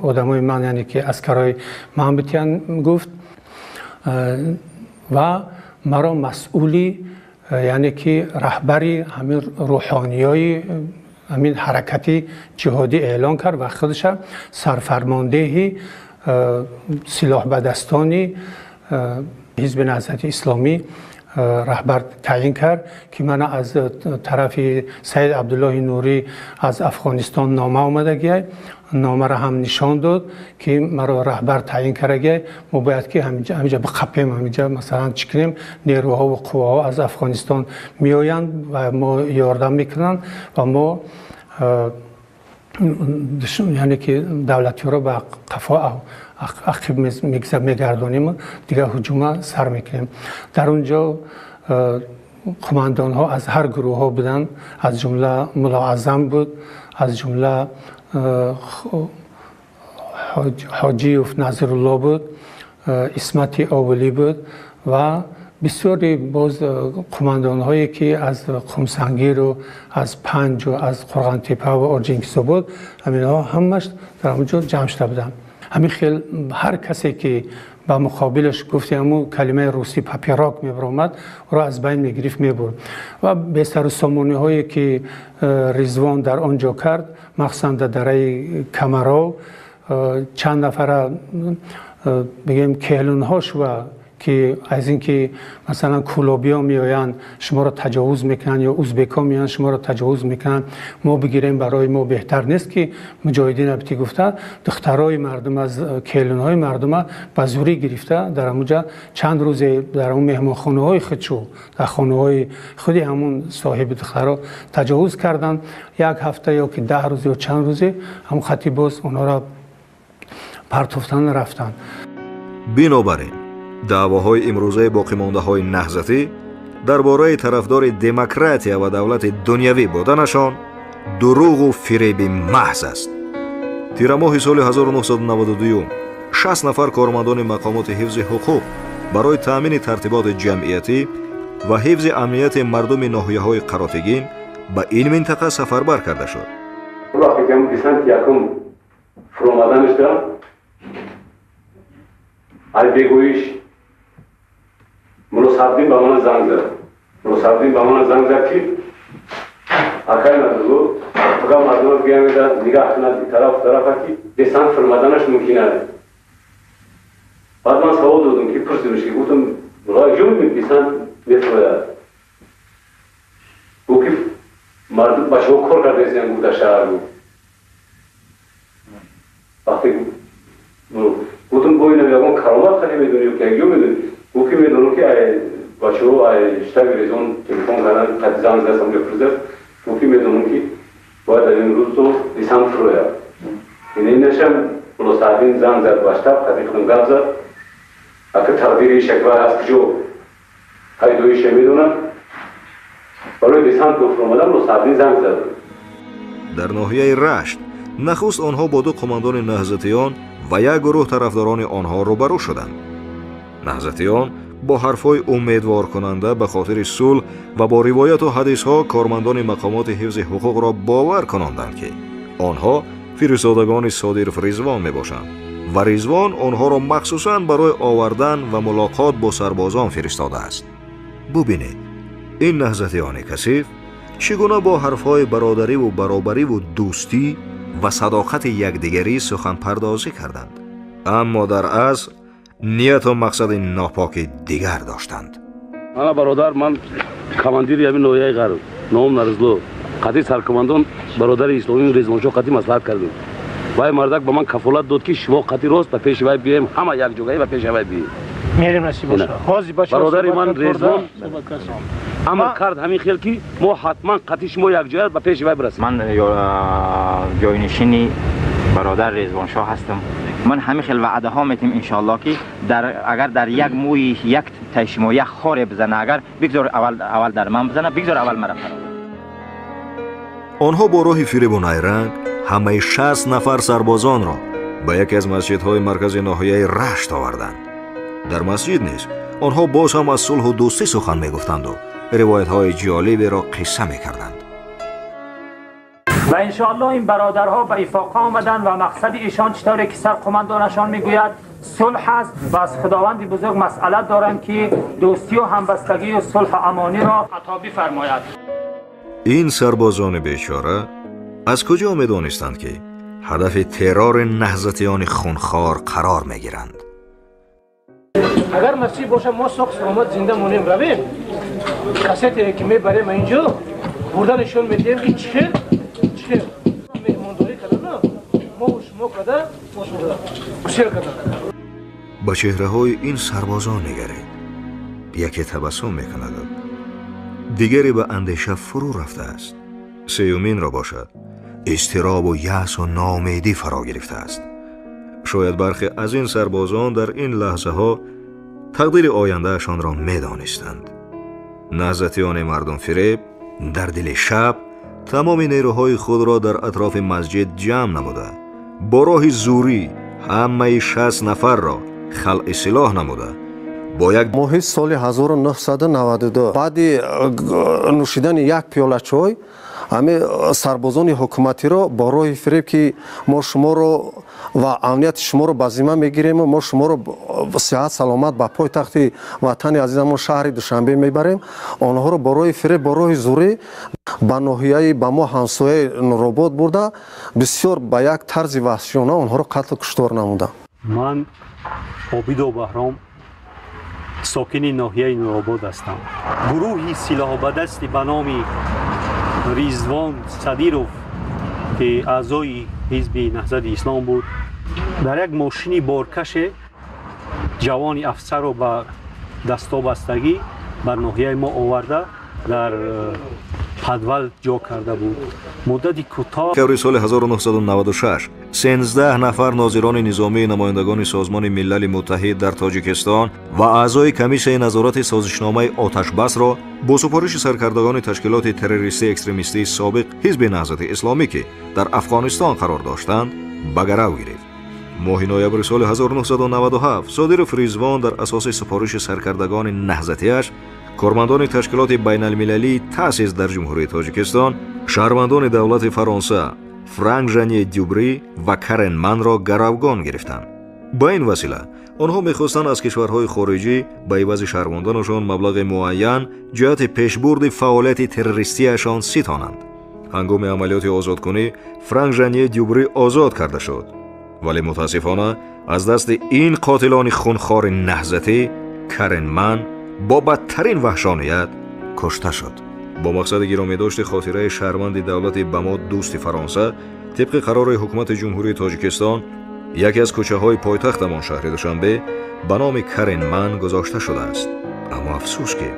одамои ман, яъне ки аскарои ман битиҳанд, гуфт. Ва маро масъули, яъне ки раҳбари ҳамин рӯҳониёи ҳамин ҳаракати ҷиҳодӣ эълон кард ва худаша сарфармондеҳи силоҳбадастони Ҳизби Наҳзати Исломӣ раҳбар таъин кард, ки мана аз тарафи Саид Абдуллоҳи Нурӣ аз Афғонистон нома омадагиай. Номаро ҳам нишон дод, ки маро раҳбар таъин кардагиай. Мо бояд ки ҳаминҷа биқапем, ҳаминҷа масалан чӣ кунем, нерӯҳо ва қувваҳо аз Афғонистон меоянд ва мо ёрдам мекунанд ва мо яъне ки давлатиҳоро ба қафо ақиб мегардонем, дигар ҳуҷума сар мекунем. Дар он ҷо қумандонҳо аз ҳар гурӯҳҳо буданд, аз ҷумла Мулоаззам буд, аз ҷумла Ҳоҷиев Назирулло буд, Исмати Овулӣ буд ва бисёри боз қумандонҳое ки аз Қумсангиру аз Панҷу аз Қурғонтепа ва Орҷинкисо буд, ҳаминҳо ҳамаш дар он ҷо ҷамъ шуда буданд. Ҳамин хел ҳар касе ки ба муқобилаш гуфти ҳамун калимаи русӣ папирок мебаромад, ӯро аз байн мегирифт, мебурд. Ва бесару сомониҳое ки Ризвон дар он ҷо кард, махсусан дар дараи Камаров, чанд нафара бигем келунҳо шува ки аз ин ки масалан кулобиҳо меоянд шуморо таҷовуз мекунанд ё узбекҳо меоянд шуморо таҷовуз мекунанд, мо бигирем барои мо беҳтар нест ки муҷоҳидин абти гуфта духтарои мардум аз келунҳои мардума ба зурӣ гирифта дар ҳамунҷа чанд рӯзе дар ҳамун меҳмонхонаҳои худшу дар хонаҳои худи ҳамун соҳиби духтаро таҷовуз карданд. Як ҳафта ё ки 10 рӯз ё чанд рӯзе ҳамун хати боз онҳоро партофтан рафтанд. Бинобар ин даъвоҳои имрӯзаи боқимондаҳои наҳзатӣ дар бораи тарафдори демократия ва давлати дунявӣ буданашон дурӯғу фиреби маҳз аст. Тирамоҳи соли 1992 60 нафар кормандони мақомоти ҳифзи ҳуқуқ барои таъмини тартиботи ҷамъиятӣ ва ҳифзи амнияти мардуми ноҳияҳои Қаротегин ба ин минтақа сафарбар карда шуд. Вақте ки десант якум фуромаданашда ай бегӯиш Мулло Садриддин ба ман занг зад. Мулло Садриддин ба ман занг зад, ки акай надугу фақат мардума биямеда нигаҳ кунад тараф тарафа, ки десант фурмаданаш мумкин аст. Баъд ман савол додам, ки пурсидамш, ки гуфтам, мулло ҷо десант мефурояд? Гуфт, ки мардум бачаҳо кор кардаистанд, гуфт, дар шаҳр. Гуфт, вақте гуфтам, бо ина ягон каромат хати медонӣ ки ягҷо медонӣ? Гуфт, ки медонам, ки ай бачаҳо ай штаби Резон телефон кардан, қати занг зад, ҳамҷо пурсидааст. Гуфт, ки медонам, ки бояд дар ин рӯз то десант фурояд. Ина инашам Мулло Садриддин занг зад ба штаб, қати худам гап зад. Ака тақдири шаква аз куҷо пайдоиша медонад. Барои десант фуромадан Мулло Садриддин занг зад. Дар ноҳияи Рашт нахуст онҳо бо ду қумандони наҳзатиён ва як гурӯҳ тарафдорони онҳо рӯбарӯ шуданд. Наҳзатиён бо ҳарфҳои умедворкунанда ба хотири сулҳ ва бо ривояту ҳадисҳо кормандони мақомоти ҳифзи ҳуқуқро бовар кунонданд, ки онҳо фиристодагони Содиров Ризвон мебошанд ва Ризвон онҳоро махсусан барои овардан ва мулоқот бо сарбозон фиристодааст. Бубинед, ин наҳзатиёни касиф чӣ гуна бо ҳарфҳои бародариву баробариву дӯстӣ ва садоқати якдигарӣ суханпардозӣ карданд, аммо дар асл нияту мақсади нопоки дигар доштанд. Ана бародар, ман командири ҳамин ноҳияи Ғарб, номам Нарзло, қатъи саркомандон бародари исломии Резвоншоҳ қатъи маслиҳат кардем. Вай мардак ба ман кафолат дод, ки шумо қатъи рост ба пеши вай биёем, ҳама якҷогаӣ ба пеши вай биёем. Мерем, насиб боша. Ҳозир бародари ман Резвон амр кард ҳамин хел, ки мо ҳатман қатъи шумо якҷоя ба пеши вай бирасем. Ман ҷойнишини бародар Резвоншоҳ ҳастам. Ман ҳамин хел ваъдаҳо метим, иншоаллоҳ, ки агар дар як мӯи як таи шумо як хоре бизана, агар бигзор аввал дар ман бизана, бигзор аввал мара фаро. Онҳо бо роҳи фиребу найранг ҳамаи 60 нафар сарбозонро ба яке аз масҷидҳои маркази ноҳияи Рашт оварданд. Дар масҷид низ онҳо боз ҳам аз сулҳу дӯстӣ сухан мегуфтанду ривоятҳои ҷолиберо қисса мекарданд. Ва иншоаллоҳ ин бародарҳо ба ифоқа омаданд ва мақсади ишон чӣ тавре ки сарқумандонашон мегӯяд сулҳ аст ва аз Худованди бузург масъалат доранд, ки дӯстию ҳамбастагию сулҳу амониро ато бифармояд. Ин сарбозони бечора аз куҷо медонистанд, ки ҳадафи террори наҳзатиёни хунхор қарор мегиранд? Агар насиб боша, мо соқ саломат зинда монем, равем. Кассете ки мебарем инҷо, бурда нишон медиҳем, ки чӣ хел меҳмондорӣ кардана мо шумо када, мо шумо када гусел када. Ба чеҳраҳои ин сарбозон нигаред. Яке табассум мекунад, дигаре ба андеша фурӯ рафтааст, сеюминро бошад изтиробу яъсу ноумедӣ фаро гирифтааст. Шояд бархе аз ин сарбозон дар ин лаҳзаҳо тақдири ояндаашонро медонистанд. Наҳзатиёни мардумфиреб дар дили шаб тамоми нерӯҳои худро дар атрофи масҷид ҷамъ намуда, бо роҳи зурӣ ҳамаи 60 нафарро халъи силоҳ намуда, бо як моҳи соли 1992 баъди нӯшидани як пиёла чой ҳами сарбозони ҳукуматиро бо роҳи фиреб, ки мо шуморо ва амнияти шуморо ба зимма мегирему мо шуморо сиҳат саломат ба пойтахти ватани азизамон шаҳри Душанбе мебарем, онҳоро бо роҳи фиреб, бо роҳи зурӣ ба ноҳияи ба мо ҳамсояи Нуробод бурда, бисёр ба як тарзи ваҳшиёна онҳоро қатлу куштор намуданд. Ман Обидо Баҳром, сокини ноҳияи Нуробод ҳастам. Гурӯҳи силоҳбадасти ба номи Ризвон Садиров, ки аъзои ҳизби Наҳзати Ислом буд, дар як мошини боркаше ҷавони афсарро ба дастобастагӣ бар ноҳияи мо оварда, дар подвал ҷо карда буд. Муддати кӯтоҳ Декабри соли 1996 13 нафар нозирони низомии намояндагони Созмони Милали Муттаҳид дар Тоҷикистон ва аъзои комиссияи назорати созишномаи оташбасро бо супориши саркардагони ташкилоти террористии экстремистии собиқ Ҳизби Наҳзати Исломӣ, ки дар Афғонистон қарор доштанд, ба гарав гирифт. Моҳи ноябри соли 1997 Содиров Ризвон дар асоси супориши саркардагони наҳзатиаш кормандони ташкилоти байналмилалии таъсис дар Ҷумҳурии Тоҷикистон, шаҳрвандони давлати Фаронса Франк Жане Дюбри ва Карен Манро гаравгон гирифтанд. Ба ин васила онҳо мехостанд аз кишварҳои хориҷӣ ба ивази шаҳрвандонашон маблағи муайян ҷиҳати пешбурди фаъолияти террористияшон ситонанд. Ҳангоми амалиёти озодкунӣ Франк Жане Дюбри озод карда шуд, вале мутаассифона аз дасти ин қотилони хунхори наҳзатӣ Карен Ман бо бадтарин ваҳшоният кушта шуд. Бо мақсади гиромидошти хотираи шаҳрванди давлати ба мо дӯсти Фаронса, тибқи қарори ҳукумати Ҷумҳурии Тоҷикистон яке аз кӯчаҳои пойтахтамон шаҳри Душанбе ба номи Карен Ман гузошта шудааст. Аммо афсӯс, ки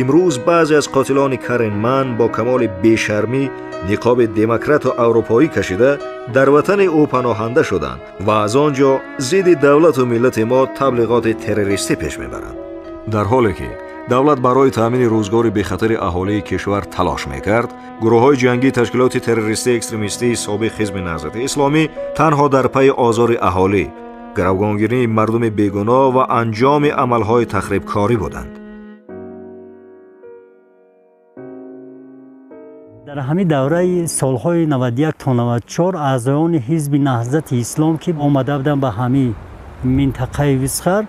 имрӯз баъзе аз қотилони Карен Ман бо камоли бешармӣ ниқоби демократу аврупоӣ кашида дар ватани ӯ паноҳанда шуданд ва аз он ҷо зидди давлату миллати мо таблиғоти террористӣ пеш мебаранд. Дар ҳоле ки давлат барои таъмини рӯзгори бехатари аҳолии кишвар талош мекард, гурӯҳҳои ҷангии ташкилоти террористии экстремистии собиқ Ҳизби Наҳзати Исломӣ танҳо дар пайи озори аҳолӣ, гаравгонгирии мардуми бегуноҳ ва анҷоми амалҳои тахрибкорӣ буданд. Дар ҳамин давраи солҳои 91 то 94 аъзоёни Ҳизби Наҳзати Ислом, ки омада буданд ба ҳамин минтақаи Висхар,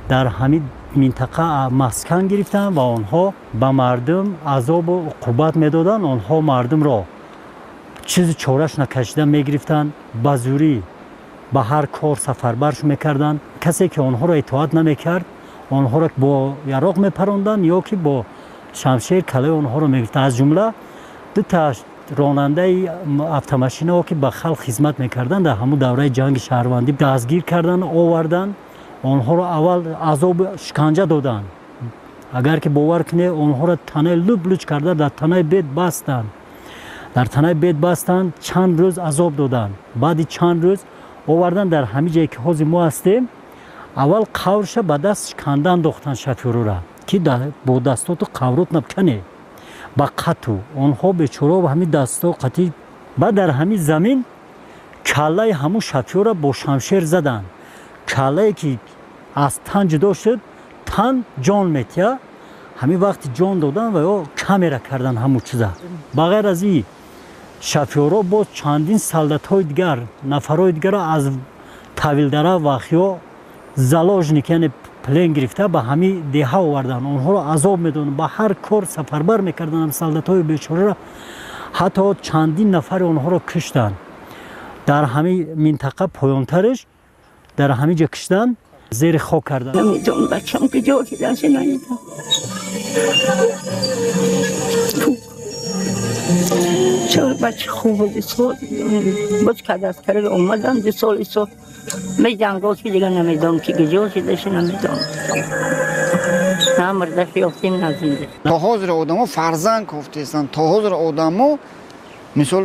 дар ҳамин минтақа маскан гирифтанд ва онҳо ба мардум азобу уқубат медоданд. Онҳо мардумро чизи чораш накашида мегирифтанд, ба зурӣ ба ҳар кор сафарбарш мекарданд. Касе ки онҳоро итоат намекард, онҳоро бо яроқ мепаронданд ё ки бо шамшер калаи онҳоро мегирифтанд. Аз ҷумла дута ронандаи автомашинаҳо, ки ба халқ хизмат мекарданд, дар ҳамун давраи ҷанги шаҳрвандӣ дастгир карданд, оварданд. Онҳоро аввал азоб шиканҷа доданд. Агар ки бовар кунед, онҳоро танаи луб-луч карда дар танаи бед бастанд. Дар танаи бед бастанд, чанд рӯз азоб доданд. Баъди чанд рӯз оварданд дар ҳамин ҷое ки ҳозир мо ҳастем, аввал қаврша ба даст шиканда андохтанд шофёрора, ки бо дастоту қаврот набкане ба қату. Онҳо бечора ба ҳамин дасто қатӣ. Баъд дар ҳамин замин каллаи ҳамун шофёра бо шамшер заданд. Каллае ки аз тан ҷудо шуд, тан ҷон метия. Ҳамин вақти ҷон додан ва ё камера кардан ҳамун чиза. Ба ғайр аз ин шофёрҳо боз чандин солдатҳои дигар, нафарҳои дигарро аз Тавилдара вахиё заложник, яъне плен гирифта ба ҳамин деҳа оварданд. Онҳоро азоб медоданд, ба ҳар кор сафарбар мекарданд солдатҳои бечораро. Ҳатто чандин нафари онҳоро куштанд. Дар ҳамин минтақа поёнтараш дар ҳамин ҷо киштан, зери хок кардан. Намедонам бачам куҷо кидаша, намедонам. Чор бача хуб буд, боз кад аз кари омадам, 2 сол исо меҷангол ки дига намедонам ки куҷо шидаша, намедонам. На мурдаш ёфтем, на зинда. То ҳозир одамо фарзанд кофтаистанд, то ҳозир одамо мисол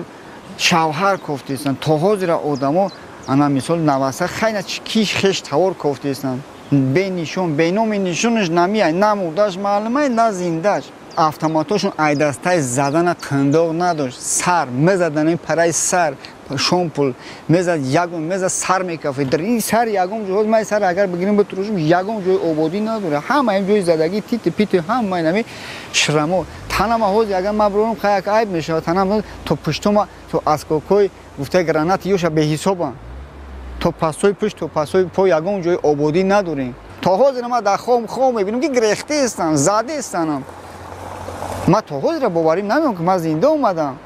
шавҳар кофтаистанд, то ҳозир одамо ана мисол наваса хайна ки хеш тавор кофтаистанд. Бенишон, беноми нишонаш намеяй, на мурдаш маълумай, на зиндаш. Автоматошон айдастай задана қиндоқ надошт. Сар мезадан, параи сар, шомпул мезад, ягон мезад, сар мекафид. Дар ин сар ягон ҷой, май сар агар бигирем битурушем, ягон ҷои ободӣ надора. Ҳама ин ҷои задагӣ, тити пити, ҳама инами шрамо. Танама ҳозир агар ман бирорам, хай як айб мешавад. Танам то пуштума, то аскокҳои гуфтаи гранати ёша беҳисобанд. То пасои пушт, то пасои по ягон ҷои ободӣ надорем. То ҳозир ман дар хоб мебинам ки гирехтаистам, задаистанам. Ман то ҳозира боварим намеём ки ман зинда омадам.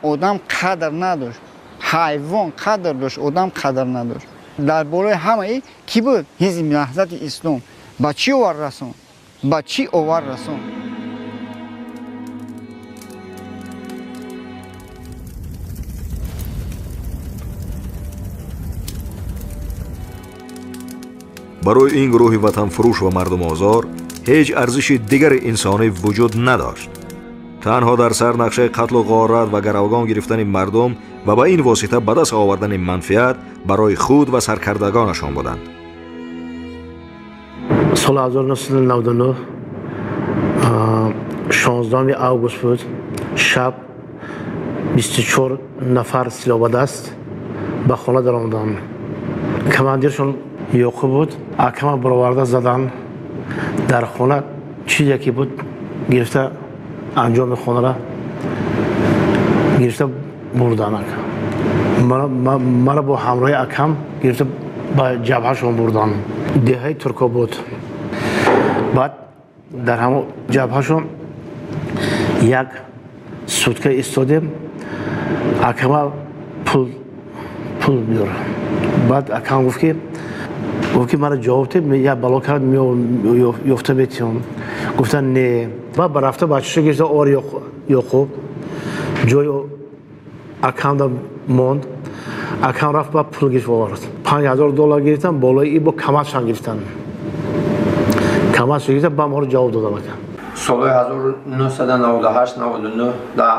Одам қадр надошт, ҳайвон қадр дошт, одам қадр надошт. Дар болои ҳамаи кӣ буд? Ҳизби Наҳзати Ислом. Ба чӣ овар расон? Ба чӣ овар расон? Барои ин гурӯҳи ватанфурӯш ва мардумозор ҳеҷ арзиши дигари инсонӣ вуҷуд надошт. Танҳо дар сар нақшаи қатлу ғорат ва гаравгон гирифтани мардум ва ба ин восита ба даст овардани манфиат барои худ ва саркардагонашон буданд. Соли 1999 16 август буд. Шаб 24 нафар силоҳбадаст ба хона даромаданд. Командиршон Ёқуб буд. Акама бароварда задан. Дар хона чизе ки буд гирифта анҷоми хонара гирифта бурдан. Мара бо ҳамроҳи акам гирифта ба ҷабҳашон бурдан. Деҳаи Туркобод. Баъд дар ҳамон ҷабҳашон як сутка истодем. Акама пул биёр. Баъд акам гуфт ки мара ҷавоб дед, як бало кард, ёфта метиҳам. Гуфтан не. Баъд ба рафта бачаша гирифта ор Ёқуб ҷои акамда монд. Акам рафт ба пул гирифт овард. $5000 гирифтан, болои и бо камазшан гирифтан. Камазшан гирифтан, ба моро ҷавоб додам акам. Солҳои 1998-99 дар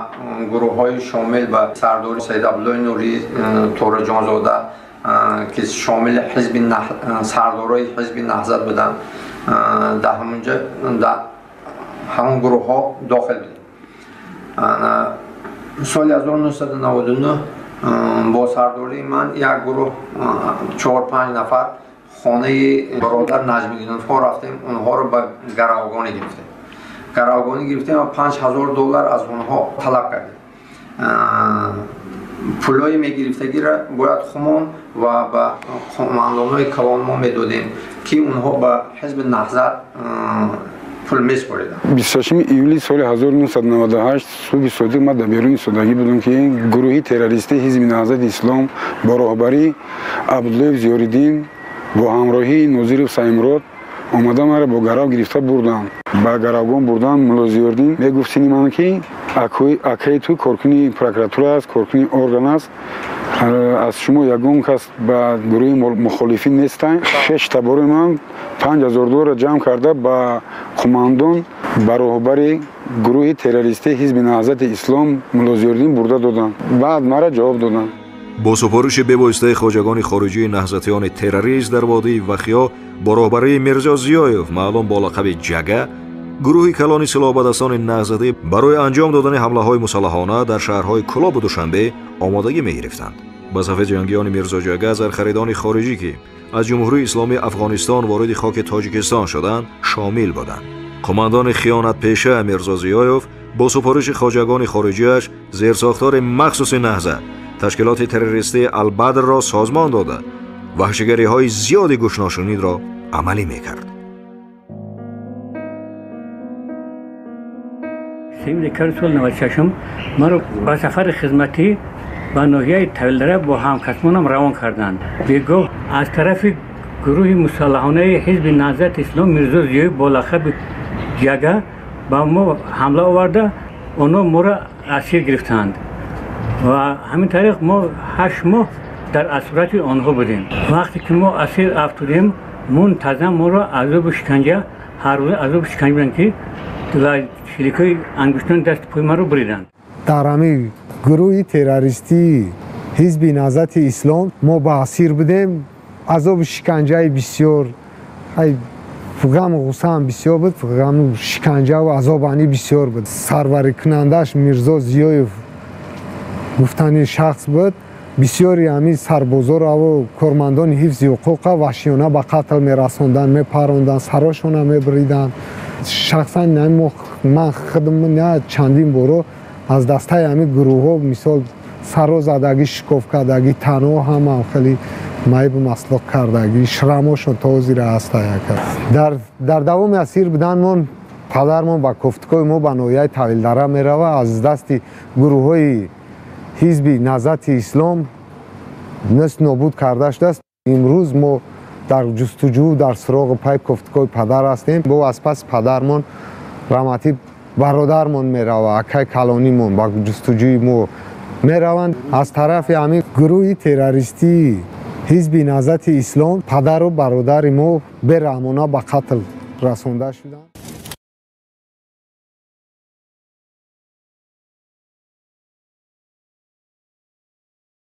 гурӯҳҳои шомил ба сардори Саид Абдуллои Нурӣ, Тораҷонзода ки шомили ҳизби сардорои ҳизби Наҳзат буданд, дар ҳамонҷо дар ҳамон гурӯҳҳо дохил будем. Соли 1999 бо сардории ман як гурӯҳ 4-5 нафар хонаи бародар Наҷмиддиновҳо рафтем, онҳоро ба гаравгонӣ гирифтем. Гаравгонӣ гирифтем ва $5000 аз онҳо талаб кардем. Пулҳои мегирифтагиро бояд хумон ва ба командонҳои калон мо медодем ки онҳо ба ҳизби Наҳзат пул месупориданд. 26 июли соли 1998 субҳи содиқ ман дар берун истодагӣ будам ки гурӯҳи террористии ҳизби Наҳзати Ислом бо роҳбарии Абдуллоев Зиёриддин бо ҳамроҳии Нозиров Саимрод омада маро бо гарав гирифта бурданд. Ба гаравгон бурдан мулло Зиёриддин мегуфт сини ман ки акаи ту коркуни прокуратура аст, коркуни орган аст, аз шумо ягон кас ба гурӯҳи мухолифин нестанд. Шеш табори ман $5000 ҷамъ карда ба қумандон, ба роҳбари гурӯҳи террористии ҳизби Наҳзати Ислом мулло Зиёриддин бурда доданд. Баъд мара ҷавоб доданд. Бо супориши бевоситаи хоҷагони хориҷии наҳзатиёни террорист дар водии Вахиё бо роҳбарии Мирзо Зиёев маълум бо лақаби Ҷага, гурӯҳи калони силоҳбадастони наҳзатӣ барои анҷом додани ҳамлаҳои мусаллаҳона дар шаҳрҳои Кӯлобу Душанбе омодагӣ мегирифтанд. Ба сафи ҷангиёни Мирзо Ҷага зархаридони хориҷӣ ки аз Ҷумҳурии Исломии Афғонистон вориди хоки Тоҷикистон шуданд, шомил буданд. Қумандони хиёнатпеша Мирзо Зиёев бо супориши хоҷагони хориҷиаш зерсохтори махсуси наҳзат ташкилоти террористии Албадрро созмон дода, ваҳшигариҳои зиёди гӯшношунидро амалӣ мекард. 3 декабри соли 96 маро ба сафари хизматӣ ба ноҳияи Тавилдара бо ҳамкасбонам равон карданд. Бегоҳ аз тарафи гурӯҳи мусаллаҳонаи ҳизби Наҳзати Ислом Мирзо Зиёев бо лақаби Ҷага ба мо ҳамла оварда, онҳо моро асир гирифтанд ва ҳамин тариқ мо 8 моҳ дар асорати онҳо будем. Вақте ки мо асир афтодем, мунтазам моро азобу шиканҷа, ҳар рӯза азобу шиканҷа буданд, ки ва шиликҳои ангуштони дасти пои маро буриданд. Дар ҳамин гурӯҳи террористии Ҳизби Наҳзати Ислом мо ба асир будем. Азобу шиканҷаи бисёр, ғаму ғуссаам бисёр буд, ғаму шиканҷаву азобани бисёр буд. Сарварикунандааш Мирзо Зиёев гуфтани шахс буд. Бисёри ҳамин сарбозораву кормандони ҳифзи ҳуқуқа ваҳшиёна ба қатл мерасонданд, мепаронданд, сарошона мебуриданд. Шахсан ман худам чандин боро аз дастаи ҳамин гурӯҳҳо, мисол саро задагӣ, шикоф кардагӣ, танҳо ҳамам хеле маъибу маслоқ кардагӣ, шрамошон то ҳозира ҳаста. Дар давоми асир буданмон падармон ба кофтукои мо ба ноҳияи Тавилдара мерава. Аз дасти гурӯҳҳои Ҳизби Наҳзати Ислом нест нобуд карда шудааст. Имрӯз мо дар ҷустуҷӯ, дар суроғи пай кофтукои падар ҳастем. Бо аз паси падармон раҳматӣ бародармон мерава, акай калонимон ба ҷустуҷӯи мо мераванд. Аз тарафи ҳамин гурӯҳи террористии Ҳизби Наҳзати Ислом падару бародари мо бераҳмона ба қатл расонда шуданд.